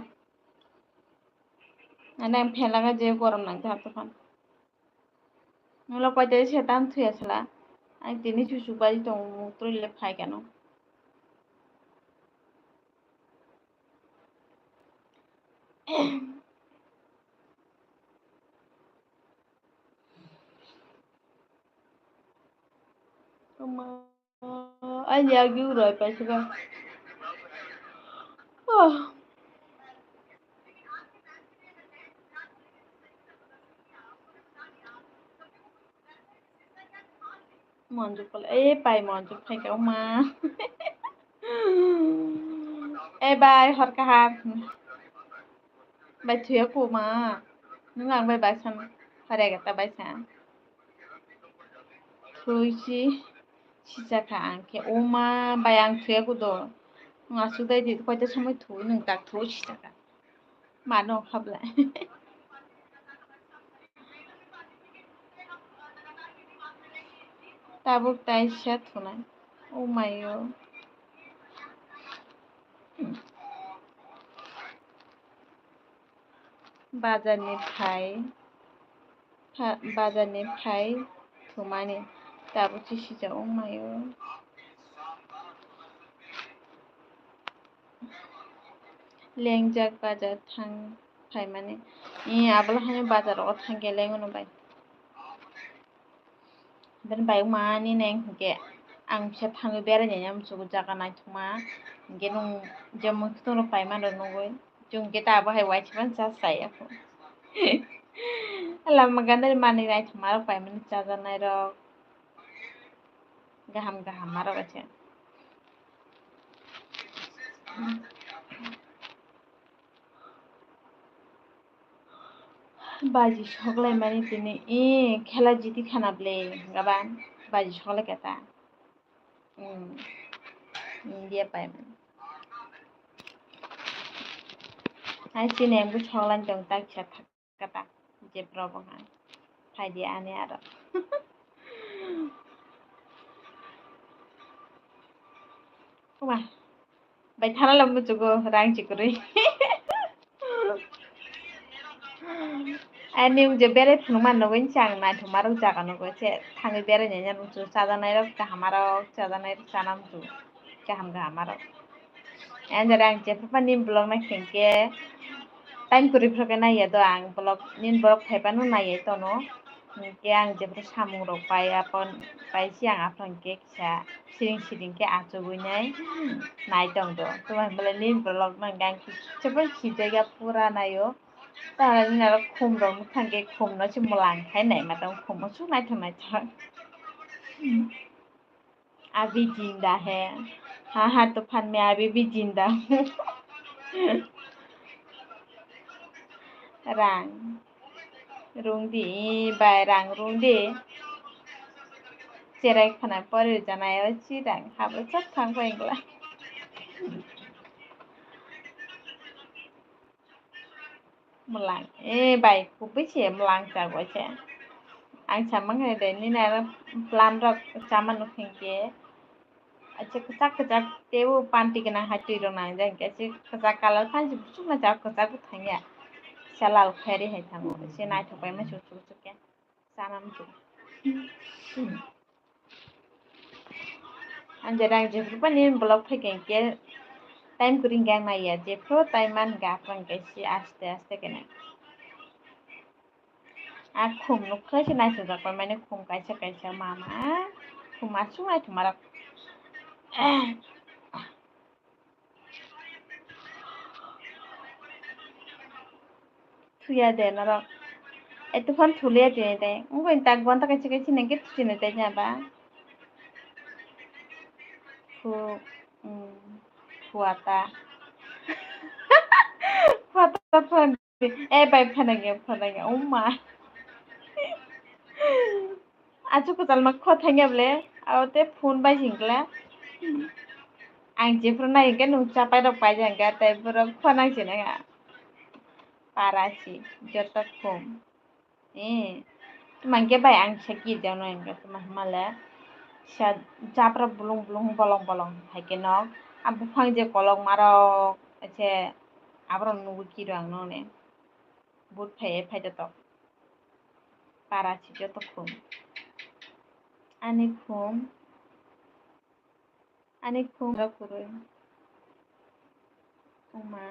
Ani ang phen laga je gorom nang kha Tuphan. Nolo koita se tam thuya sala. Ang tini chuchu bai tong muk troi le phai kano. Toma. Ani agi urai paisaka. Oh. Monjuk pala, eh, pai monjuk phaika oma. Eh, bai, hor kaham. Bai thuya kuma. Nung ang bai bai san. Hore gata bai san. Thuisi sijaka ang khe, oma bai ang thuya kudo. Nung asuk dai di, koita somoi thu, nung tak thu sijaka. Mano khabla. Tabuk taisa thunai. Oh my o. Bazar ni phai, bazar ni phai thumani tabuk se sijak wng mai o. Lengjak bazar thang phaimani. Ee, abole haino bazar rogo thangkhe lengono bai. Bini bai mani neng hwnkhe ang bisa thangwi berai nai muchungo jaga naithokma. Hwnkhe nwng je mwkhwtwng rok paimani rok nugwi chwng khe ta abo hai uaisa phano cha chaya kho. Lama gana manwi naithokma rok paimani chajaknai rok gaham gaham ma rok se. Baji soklaimani tini, ee, khela jiti khana ble, hwnkhe ba baji soklai kha ta. Hmm. India paimani. Hai chini ang bwswk lai tong tak kisa thak kata. Jebra bo hai. Phaidi ani aro. Kuma. Bai thana lo muchugo rang chikrui. Ani je berai phunukma nugwi chang naithokma rok jaga nugo se thangwi berai nai muchung chajaknai rok kaham aro chajaknai rok chana muchung kaham kaham aro. Ani jora ang jephru phani vlog nai khe time kwrwi phru khe naiya do ang vlog nini borok phai phano naiya tono. Hinkhe ang jephru samung rok pai aphano pai si ang aphano hinkhe kisa siring siring khe achugwi nai nai tong do. Tamo hinmale nini borok no hinkhe ang kisa phano khijakya pura naio. Tamo nini aro khum rok nukha hinkhe khum no se mwlang khai naima tong khum o chuk naithok naithok. Abhi jinda hai. Ha ha, tufan mein abhi bhi jinda hu. Rang rung di, bai rang rung di. Cherai khana pori janai o si rang habo chak thang pai gla. Mwlang. Eh, bai, kubui se mwlang chagwi se. Ang samang hai de, nini aro plan rok chamano hinkhe. Achi kwchak kwchak teibo panti gwnang hai twi rok nang jak hinkhe, achi kwchak colour phan se buchuk nang jak kwchak bo thangya. Kisa lal khairi hai thango. Se naithok bai ma chuk chuk chuk khe. Chana muchung. Ang jora ang jephru phani vlog phai khe hinkhe time kwrwi hinkhe ang naiya, jephru time man hinkhe aphuru hinkhe se aste aste khe nai. A khum nukha se naisajak pai mani khum kaisa kaisa mama khum aswk naithoma rok. Thuya de norok. Eto phone thuliya tini de. Wngkha tak gonta kaisa kaisa nangkhe thuchini de jaba. Thu, um, thuata. Thuata phone. Eh, bai phanangya, phanangya. Oh ma. Achu kwchal ma kho thangya ble. Abo te phone bai singkla. Ang jephru nai hinkhe nwng chapai rok pai jangkha, tei borok kho nang sinai ha. Para si, joto khum. Eh, tuma hinkhe bai ang kisa kiri jano hinkhe tuma hwnmale. Kisa japra bulung bulung bolong bolong hai khe nok. A buphang je kolok marok, se aborok nugwi kiro ang nokni. But phai, phai joto. Para si joto khum. Ani khum. Ani khum rok kwrwi. Oma.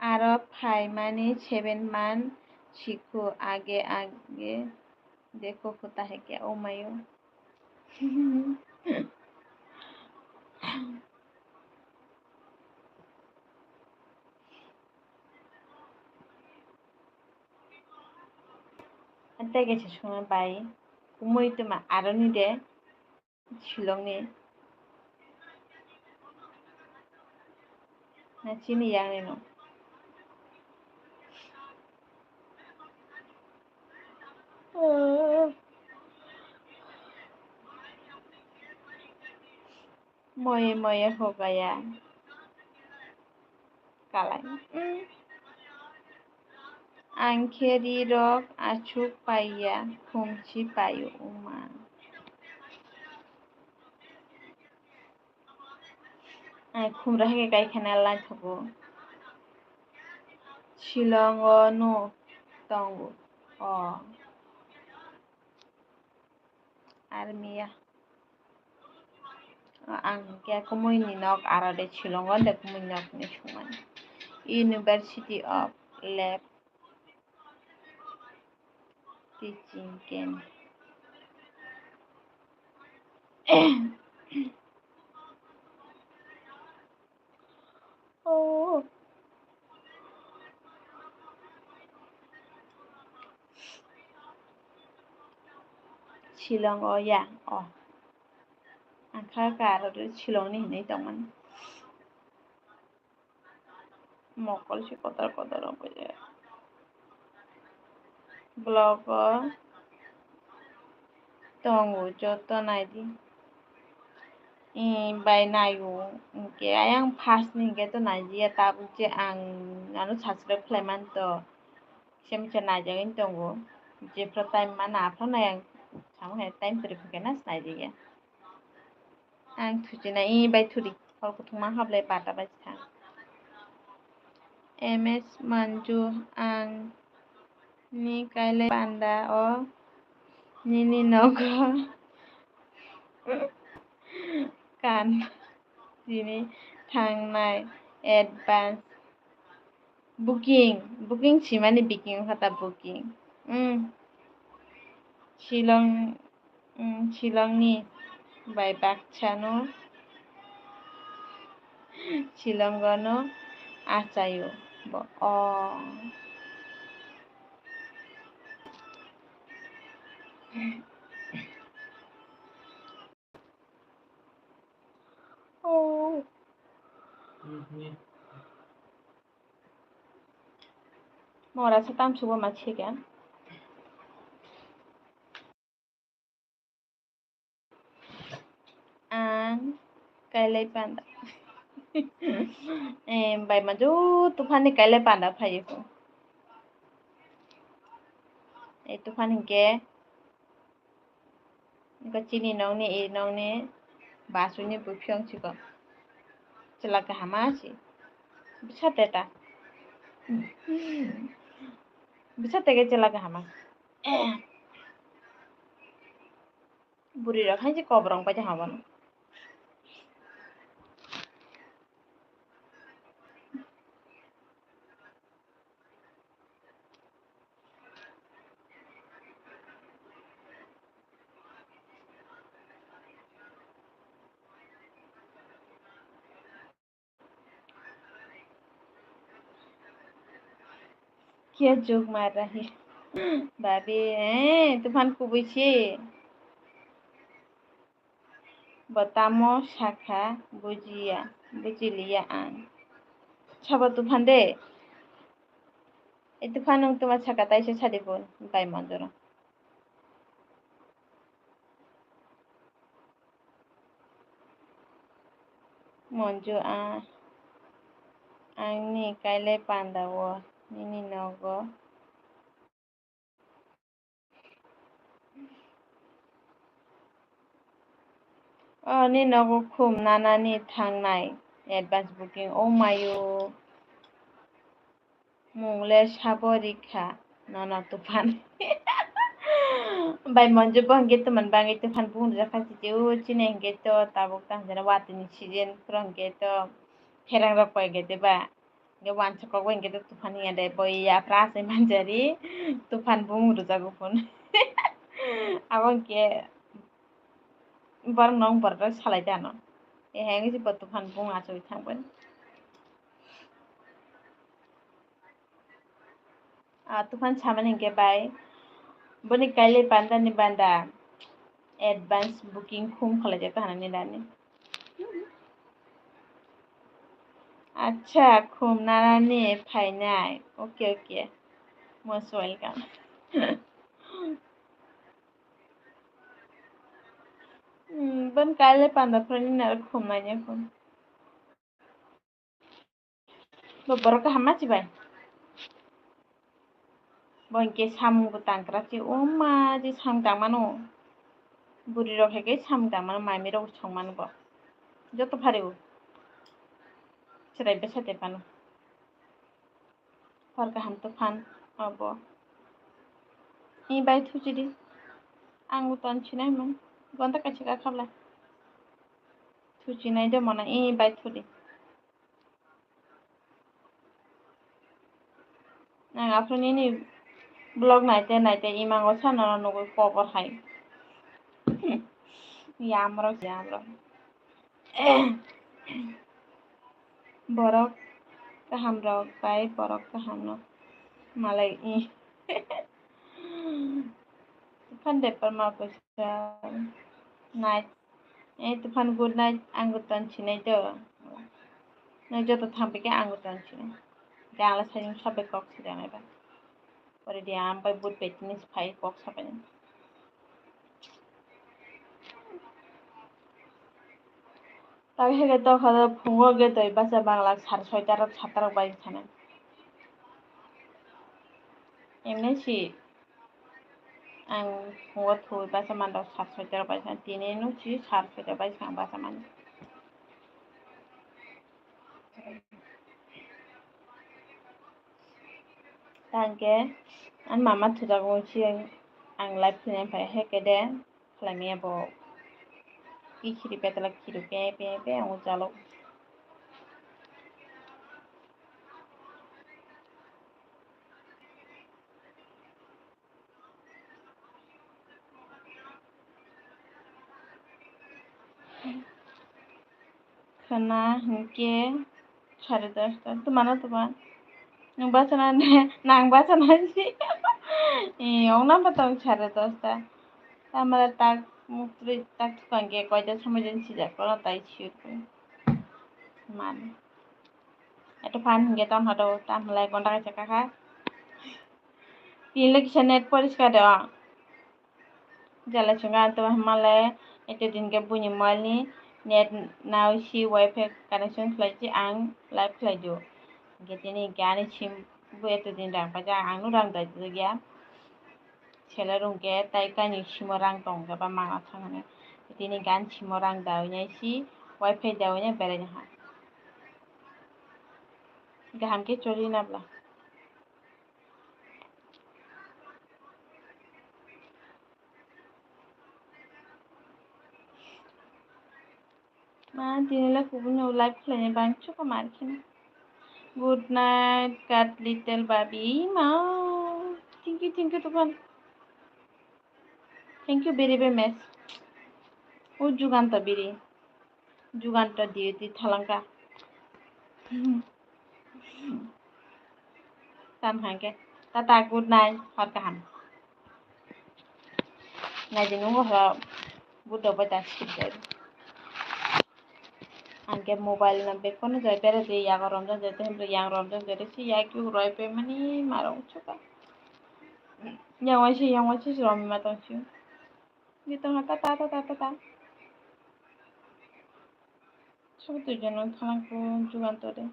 Aro phaimani seven month sikhu age age dekho hota hai kya, oh mayo. Tei kaisa songma bai kumui tuma aroni de. Shillong ni. Na chini yang ni no. Moye moye ho gaya. Kalai. Mm. Ang khe rirok achuk paiya, khumchi paio wngma. Ang khumra hai khe kaikhana laithogo. Shillong o no tongo. O. Armia. Ang khe kumui ni nok aro de Shillong o de kumui nok ni sungmani. University of Lab Teaching Camp. Oh. Shillong o ya, oh. Ang kha kha aro Shillong ni hinwi tongmani. Mokol se kotor kotor rok bai. Vlog o tongo joto naidi. Ee, bai naio. Hinkhe ayang first ni hinkhe to naijaya, tabuk je ang ano subscribe khlai man to. Kisa misa naijagwi tongo. Jephru time mano aphuru nai ang, samo hai time kwrwi phai khe na naijaya. Ang thuchina, ee, bai thudi. Hor kuthukma hablai bata bai thang. M S Manju, ang ni kailai panda o nini nogo kan tini thangnai advance. Booking, booking simani booking kha ta booking. Mm. Shillong, mm, Shillong ni bai baksa no, Shillong o no achaio bo. Oh. Oh. Mora se tamsugo ma chega. Ang kailai panda. Eh, bai ma jo Tuphan ni kailai panda phai ko. Eh, Tuphan hinkhe. Eko chini nokni, e nokni basuni buphiyong chikon. Chwla kahama si. Bisa teta. Bisa tege chwla kahama. Bwrwi rok hai se kobrong pai tongma bono. Kya joke mar rahi? Babi, eh, Tuphan kubui se. Bo tamo sakha bujiya, bujiliya ang. Sabo Tuphan de. E Tuphan nwng tuma sakha taisa sadi phun bai manjoro. Monju a, ang ni kailai panda o nini nogo. O ni nogo khum nanani thangnai advance booking o mayo. Mung le sabo rikha nono Tuphan. Bai Monju bo hwnkhe Tuphan bangwi Tuphan bung rwjak kha chiti o chini hwnkhe to tabuk tang jani watwi ni season phuru hwnkhe to pherang rok pai hwnkhe de ba. Hwnkhe wansa kok bai hwnkhe to Tuphan hiya de bo yapra asai manjari Tuphan bung rwjago phun. Abo hwnkhe borok nong borok salai de ano. Ehai wngwi se bo Tuphan bung achugwi thangbai. Ah, Tuphan samani hwnkhe bai. Boni kailai panda ni banda. Advance booking khum khwlaijak ta hwnwi nani. Acha, khum nanani phainai. Okay, okay. Most welcome. Hmm, boni kailai panda phwrwngni naro khum nanya khum. Bo borok kaham ma chibai. Bo hinkhe samung bo tangkrak se, o ma je samung tangmano. Bwrwi rok hai khe samung tangmano, mami rok songmano bo. Joto phari o. Chwrai bwsa tei phano. Hor kaham to phan obo. Ni bai thuchidi. Ang bo ton sinai man. Gonta kaisa ka khabla. Thuchinai de mona, i bai thudi. Ang aphuru nini vlog naite naite imango sana no nugui kobor hai. Yamrok, yamrok. Borok kaham rok bai borok kaham no malai i. Phan de parma koisa night. Eh, Tuphan, good night. Ang bo ton sinai do. Nang joto thang pike ang bo ton sinai. Dang la sajung sabai kok sijanai ba. Pore dia ang bai but bai tini phai kok sabai. Tak hege to khada phungo ge doi basa bangla sar soita rok sata rok bai sana. Emne si ang phungo thui basa mandok sar soita rok bai sana, tini no si sar soita bai sana basa mani. Tangke ang mama thujak wngsi ang live khainai phai heke de khlaimaya bo. Kikhiri petala khiru pe pe pe ang ujalo. Khwna hinkhe sare dosta. Tumano tuma. Nwng bachana ne? Nang bachana si. Ee, ong nang ba tong sare dosta. Tamara tak muktri tak thukang khe koita somoi jen sijak kono tai siyut. Man. Eto phan hinkhe ton hodo, tam lai gonta kaisa kakha. Tini le kisa net poriskar de o. Jala chunga anto hamale, eto din khe buini mobile ni net nao si wifi connection khlai si ang live khlai di o. Hinkhe tini hinkhe ani sim bo eto din rang paijak, ang no rang dai ya. Seller rok khe tai kainwi simo rang tong khe ba mangna thang hwnwi. Tini gan simo rang daui nai si wifi daui nai berai nai ha. Kaham khe choli na bwla. Ma, tini le kubun no live khlainai bang chuko mar kheno. Good night, cat little baby. Ma, thank you, thank you, Tuphan. Thank you very, very much. O Juganto biri. Juganto di, di thalangka. Tam hangke. Tata, good night. Hor kaham. Naidi nungo ho budo bai ta sikjai. Angke mobile no bekono jai bere de yago romjak jai te hemle yang romjak jai te si yak yuk roi pe mani marong chuka. Yang waisi yang waisi si romi ma tong si. Ni tong ta ta ta ta ta ta. Sobo tui jono thalang ko Juganto de.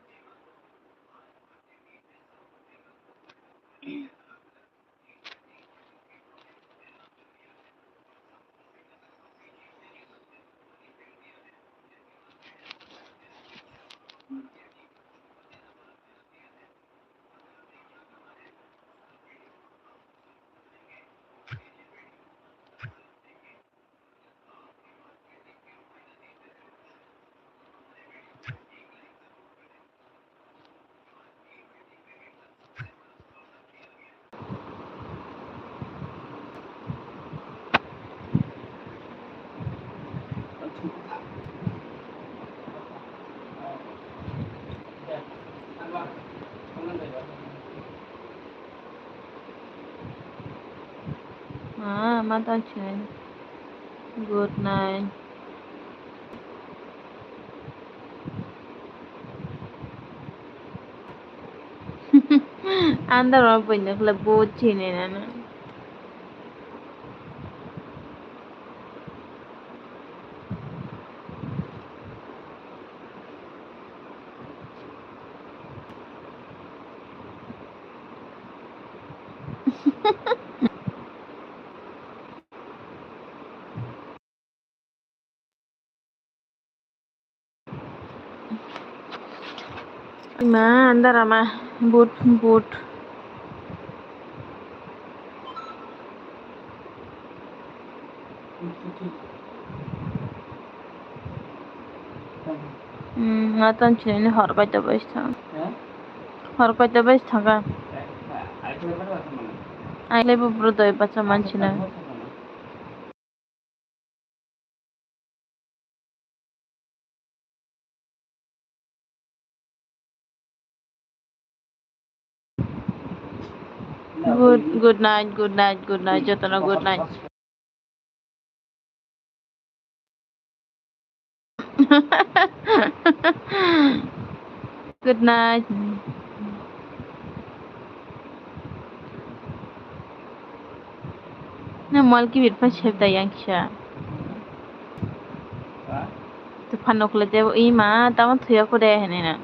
Ah, ma ta chai. Good night. Andar ma buino khwlai bo chini nana. Ima, andar ama, but, but. Hmm, matan chini hor paita bai thang. Hor paita bai thang. Ai le bu bro doi bacha manchina. Good, good night, good night, good night, jotono good night. Good night. Na mol ki bit pa sep da yang kisa. Tu phan nok le de ima tamo thuya ko de hene na.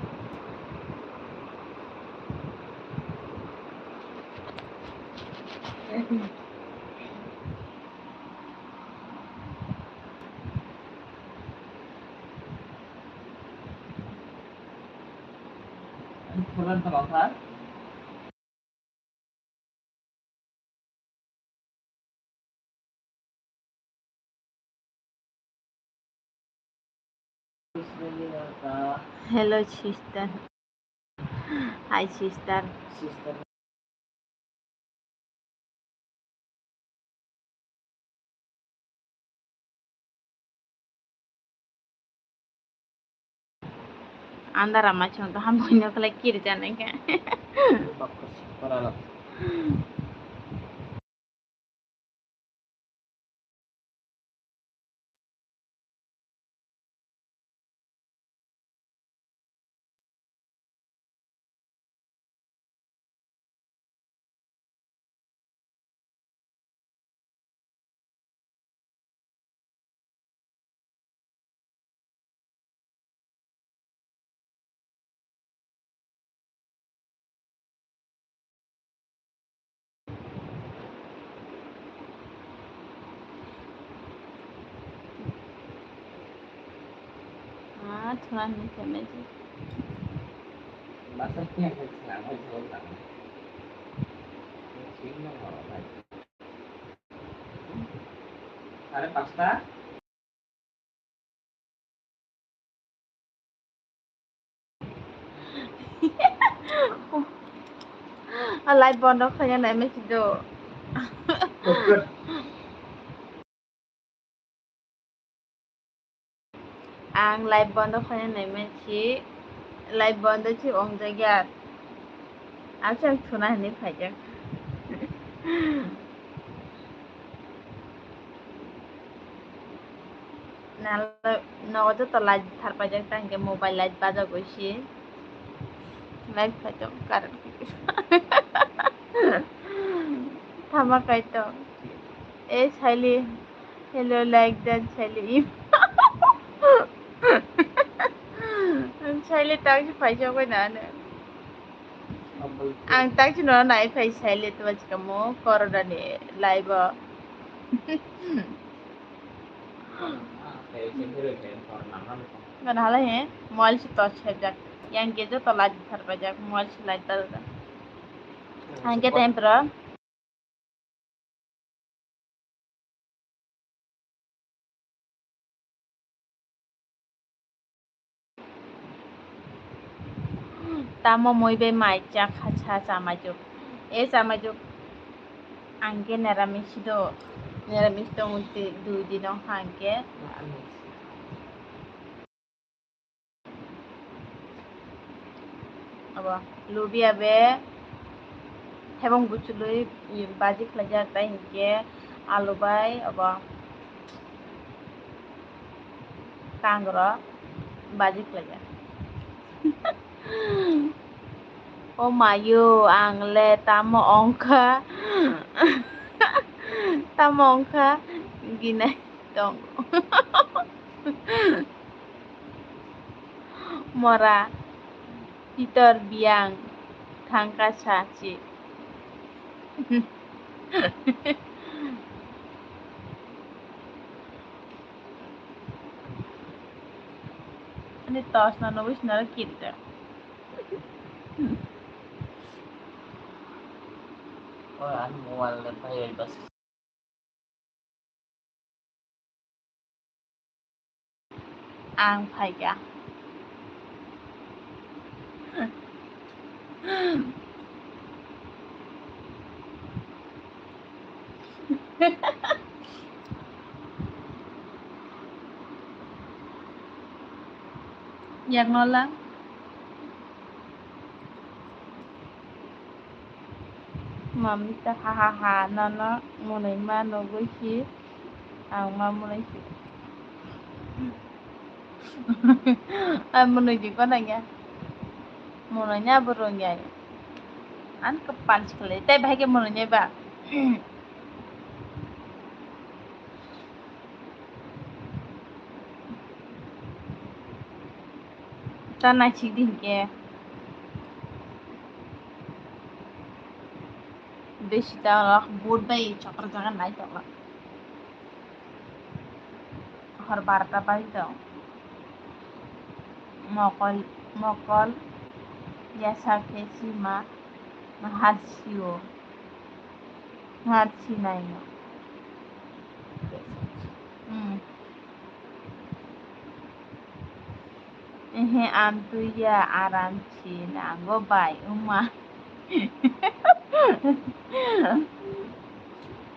Hello, sister. Hi, sister. Andar ama chwng to hambai no khlai kiri janai khe. Ah, thuna hinwi khe magic. Masa khe khe khna mai jol tang. Sing no moro bai. Are pasta. O light bondo khaina nai mesi do. Ang live bondo khaina nai mesi, live bondo si ong jagya. Aswk thuna hinwi phaijak. Nalo nogo joto light tharpaijak, tang khe mobile light bajagwi si. Light phaijak, current. Thama kaitor. E Saili, hello, like that, Saili. Saili, tang si phaijak bai na ano. Ang tak chwngno nai phai sai le twa chikamo corona ni live o. Gana hala he mobile si torch khajak. Yang ke joto light thar pajak, mobile si light dal da. Ang ke tempro. Tamo moi bai mai chakha sa chamaijuk. E chamaijuk ang ke neramis do, neramis tong dui din o hang ke. Abo lubia be thebong buchului baji khlaijak, tai hinkhe alu bai abo kangrok baji khlaijak. O mayo, ang le tamo ongkha, tamo ongkha ginai tongo. Mora, Pitor biyang thangkha sachi. Ani tos no nugwi sinaro kirita. Oi, ani mobile le phai oi bas. Ang phaikha. Yang nola. Mamita ha ha ha, nono mwnwi ma nugwi si, ang ma mwnwi si. Ang mwnwi di kono ya. Mwnwi ya bo rung ya. Ang kwpan sikle, tei bahai khe mwnwi ya ba. Ta naisik di hinkhe. Besi ta rok boat bai chopra jaga nai tongla. Hor barta bai tong. Mokol, mokol yasa khe sima. Mahat sio. Mahat sinai no. Hmm. Ehe, amtwi ya, aram si nango bai, wngma.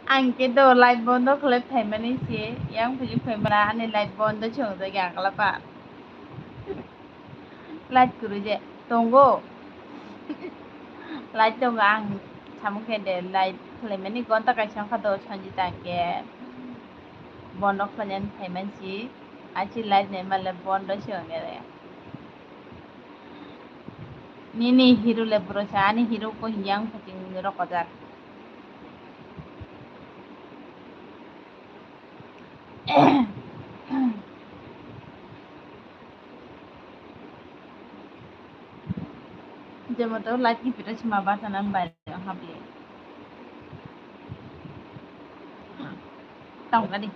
Ang khe do live bondo khlai phaimani se, yang phai phaimani, ani live bondo se wngjak ya, ang khlai pa. Light kwrwi de tongo. Light tongo, ang samung khe de light khwlaimani gonta kaisa wngkha do, Sanjita hwnkhe bondo khwlainani phaimansi, achi light naimale bondo se wngya de. Nini hero le bwrwi sa, ani hero ko hiyang phating rokojak. Jemato light ni pita sima basa nang bai habli. Tong kadi.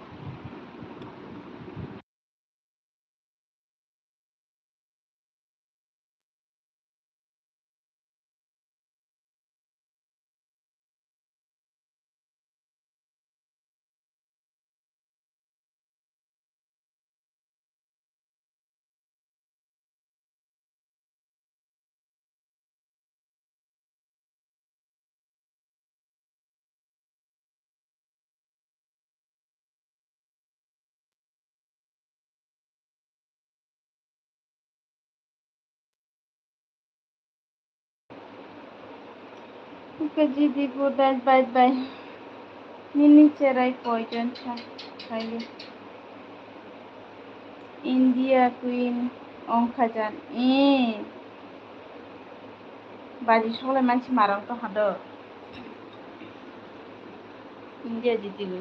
Kajidi budai bye bye. Nini cherai koijon sa khaili. India queen ongkhajan. Eh. Baji soklai mansi marang to hado. India jitigo.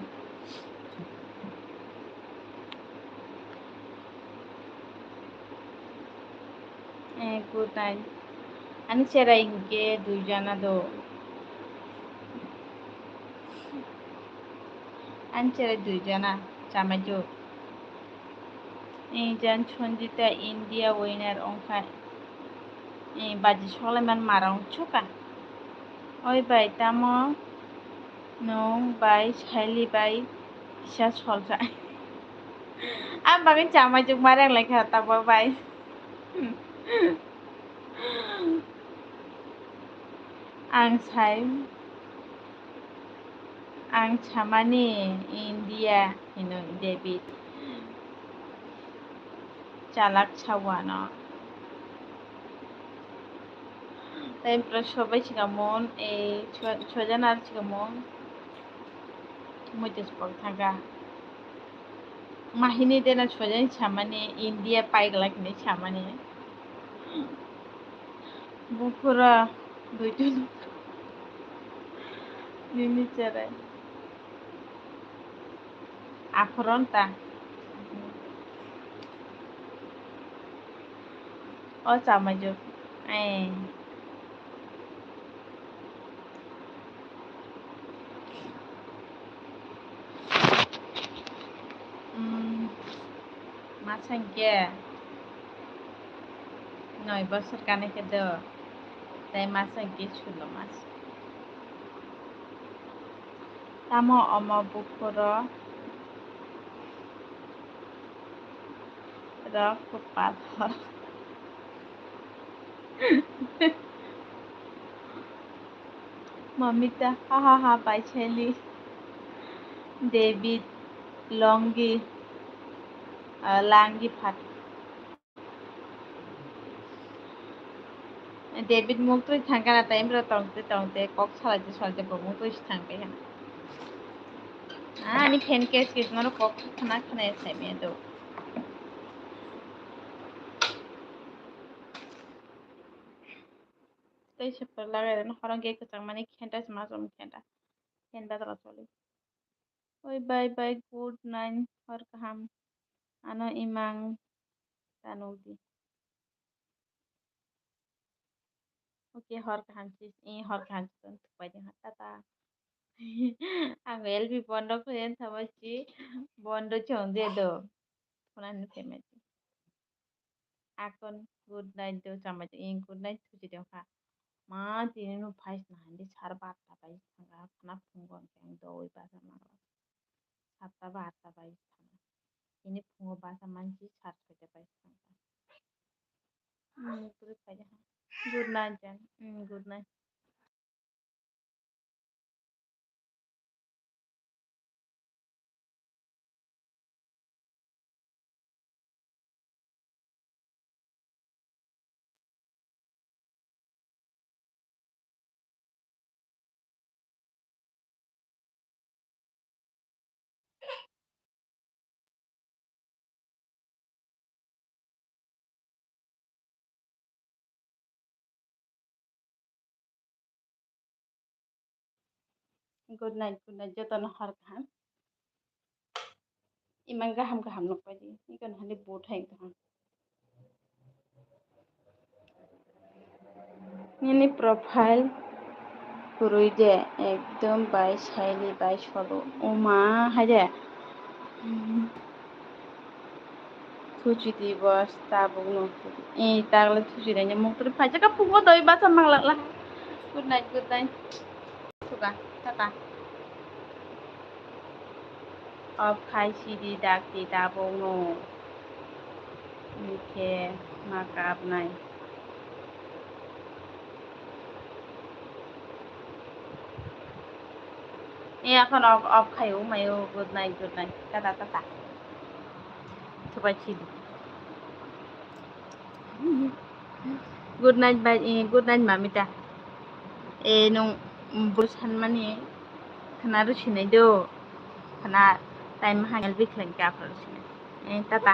Eh, kutai. Ani cherai hinkhe dui jana do. Ani cherai dui jana, chamaichuk. Eh, jan Sanjita India winner ongkha. Eh, baji soklai man marang chuka. Oi bai, tamo nwng bai Saili bai kisa solsa. Ang bagwi chamaichuk ma reng lai kha tabo bai. Ang sai, ang samani India hino David. Chalak sawano. Tei pura sobai sikamon, eh, swa-, swajanar sikamon. Muitus pok thangka. Mahini dena swajan samani, India paiglak hinwi samani. Bukhura duitu nini cherai. Aphuru ta. O chamaichuk. Eh. Masa hwnkhe noi bosor kanai khe do, tei masa hwnkhe sulo mas. Tamo omo buphuru rok kwpal hor. Mamita, ha ha ha, pai cheli. David, Longi, ah, Langi phat. David muktwi thangkana, tai bro tongte tongte kok salaite salaite bo muktwi thangkhe. Ah, ani fan case kis mano kok khana khana sai me do. Tei super lagai rwna horong ge kwchang mani khenta se ma chong khenta. Khenta tala choli. Oi bye bye, good night, hor kaham. Ano imang tanuk di. Okay, hor kaham sis, eh, hor kaham sis, tong thukbai di, tata. Ang L P bondo khe thabai si, bondo chong de do. Khuna ni family. Akon, good night do, chambai do, eh, good night thuchi de kha. Ma, tini no phais na hindi, sar barta bai thanga, khana phungo ang do, oi basa ma. Satta ba atta bai thanga. Ini phungo basa mansi sar soita bai thanga. Hmm, good night, Jan. Hmm, good night. Good night, good night, jotono hor kaham. Imang kaham kaham nukbai di. Ikon hani boot hai kaham. Nini profile kwrwi de, ekdom bai saili bai solo. Oma hai de. Thuchi di boss, tabuk no. Eh, tagle thuchi de, muk turi phai jaka phungo doi basa manglak la. Good night, good night. Suga, tata. Off khai sidi dakti tabuk no. Hwnkhe ma kapnai. E, akhon off, off khai o, mai o, good night, good night, tata, tata. Thubai sidi. Good night, bai, eh, good night, mamita. Eh, nung, mm, bul sanmani khana rusinai do. Khana time hang L B khlai khe aphra rusinai. Eh, tata.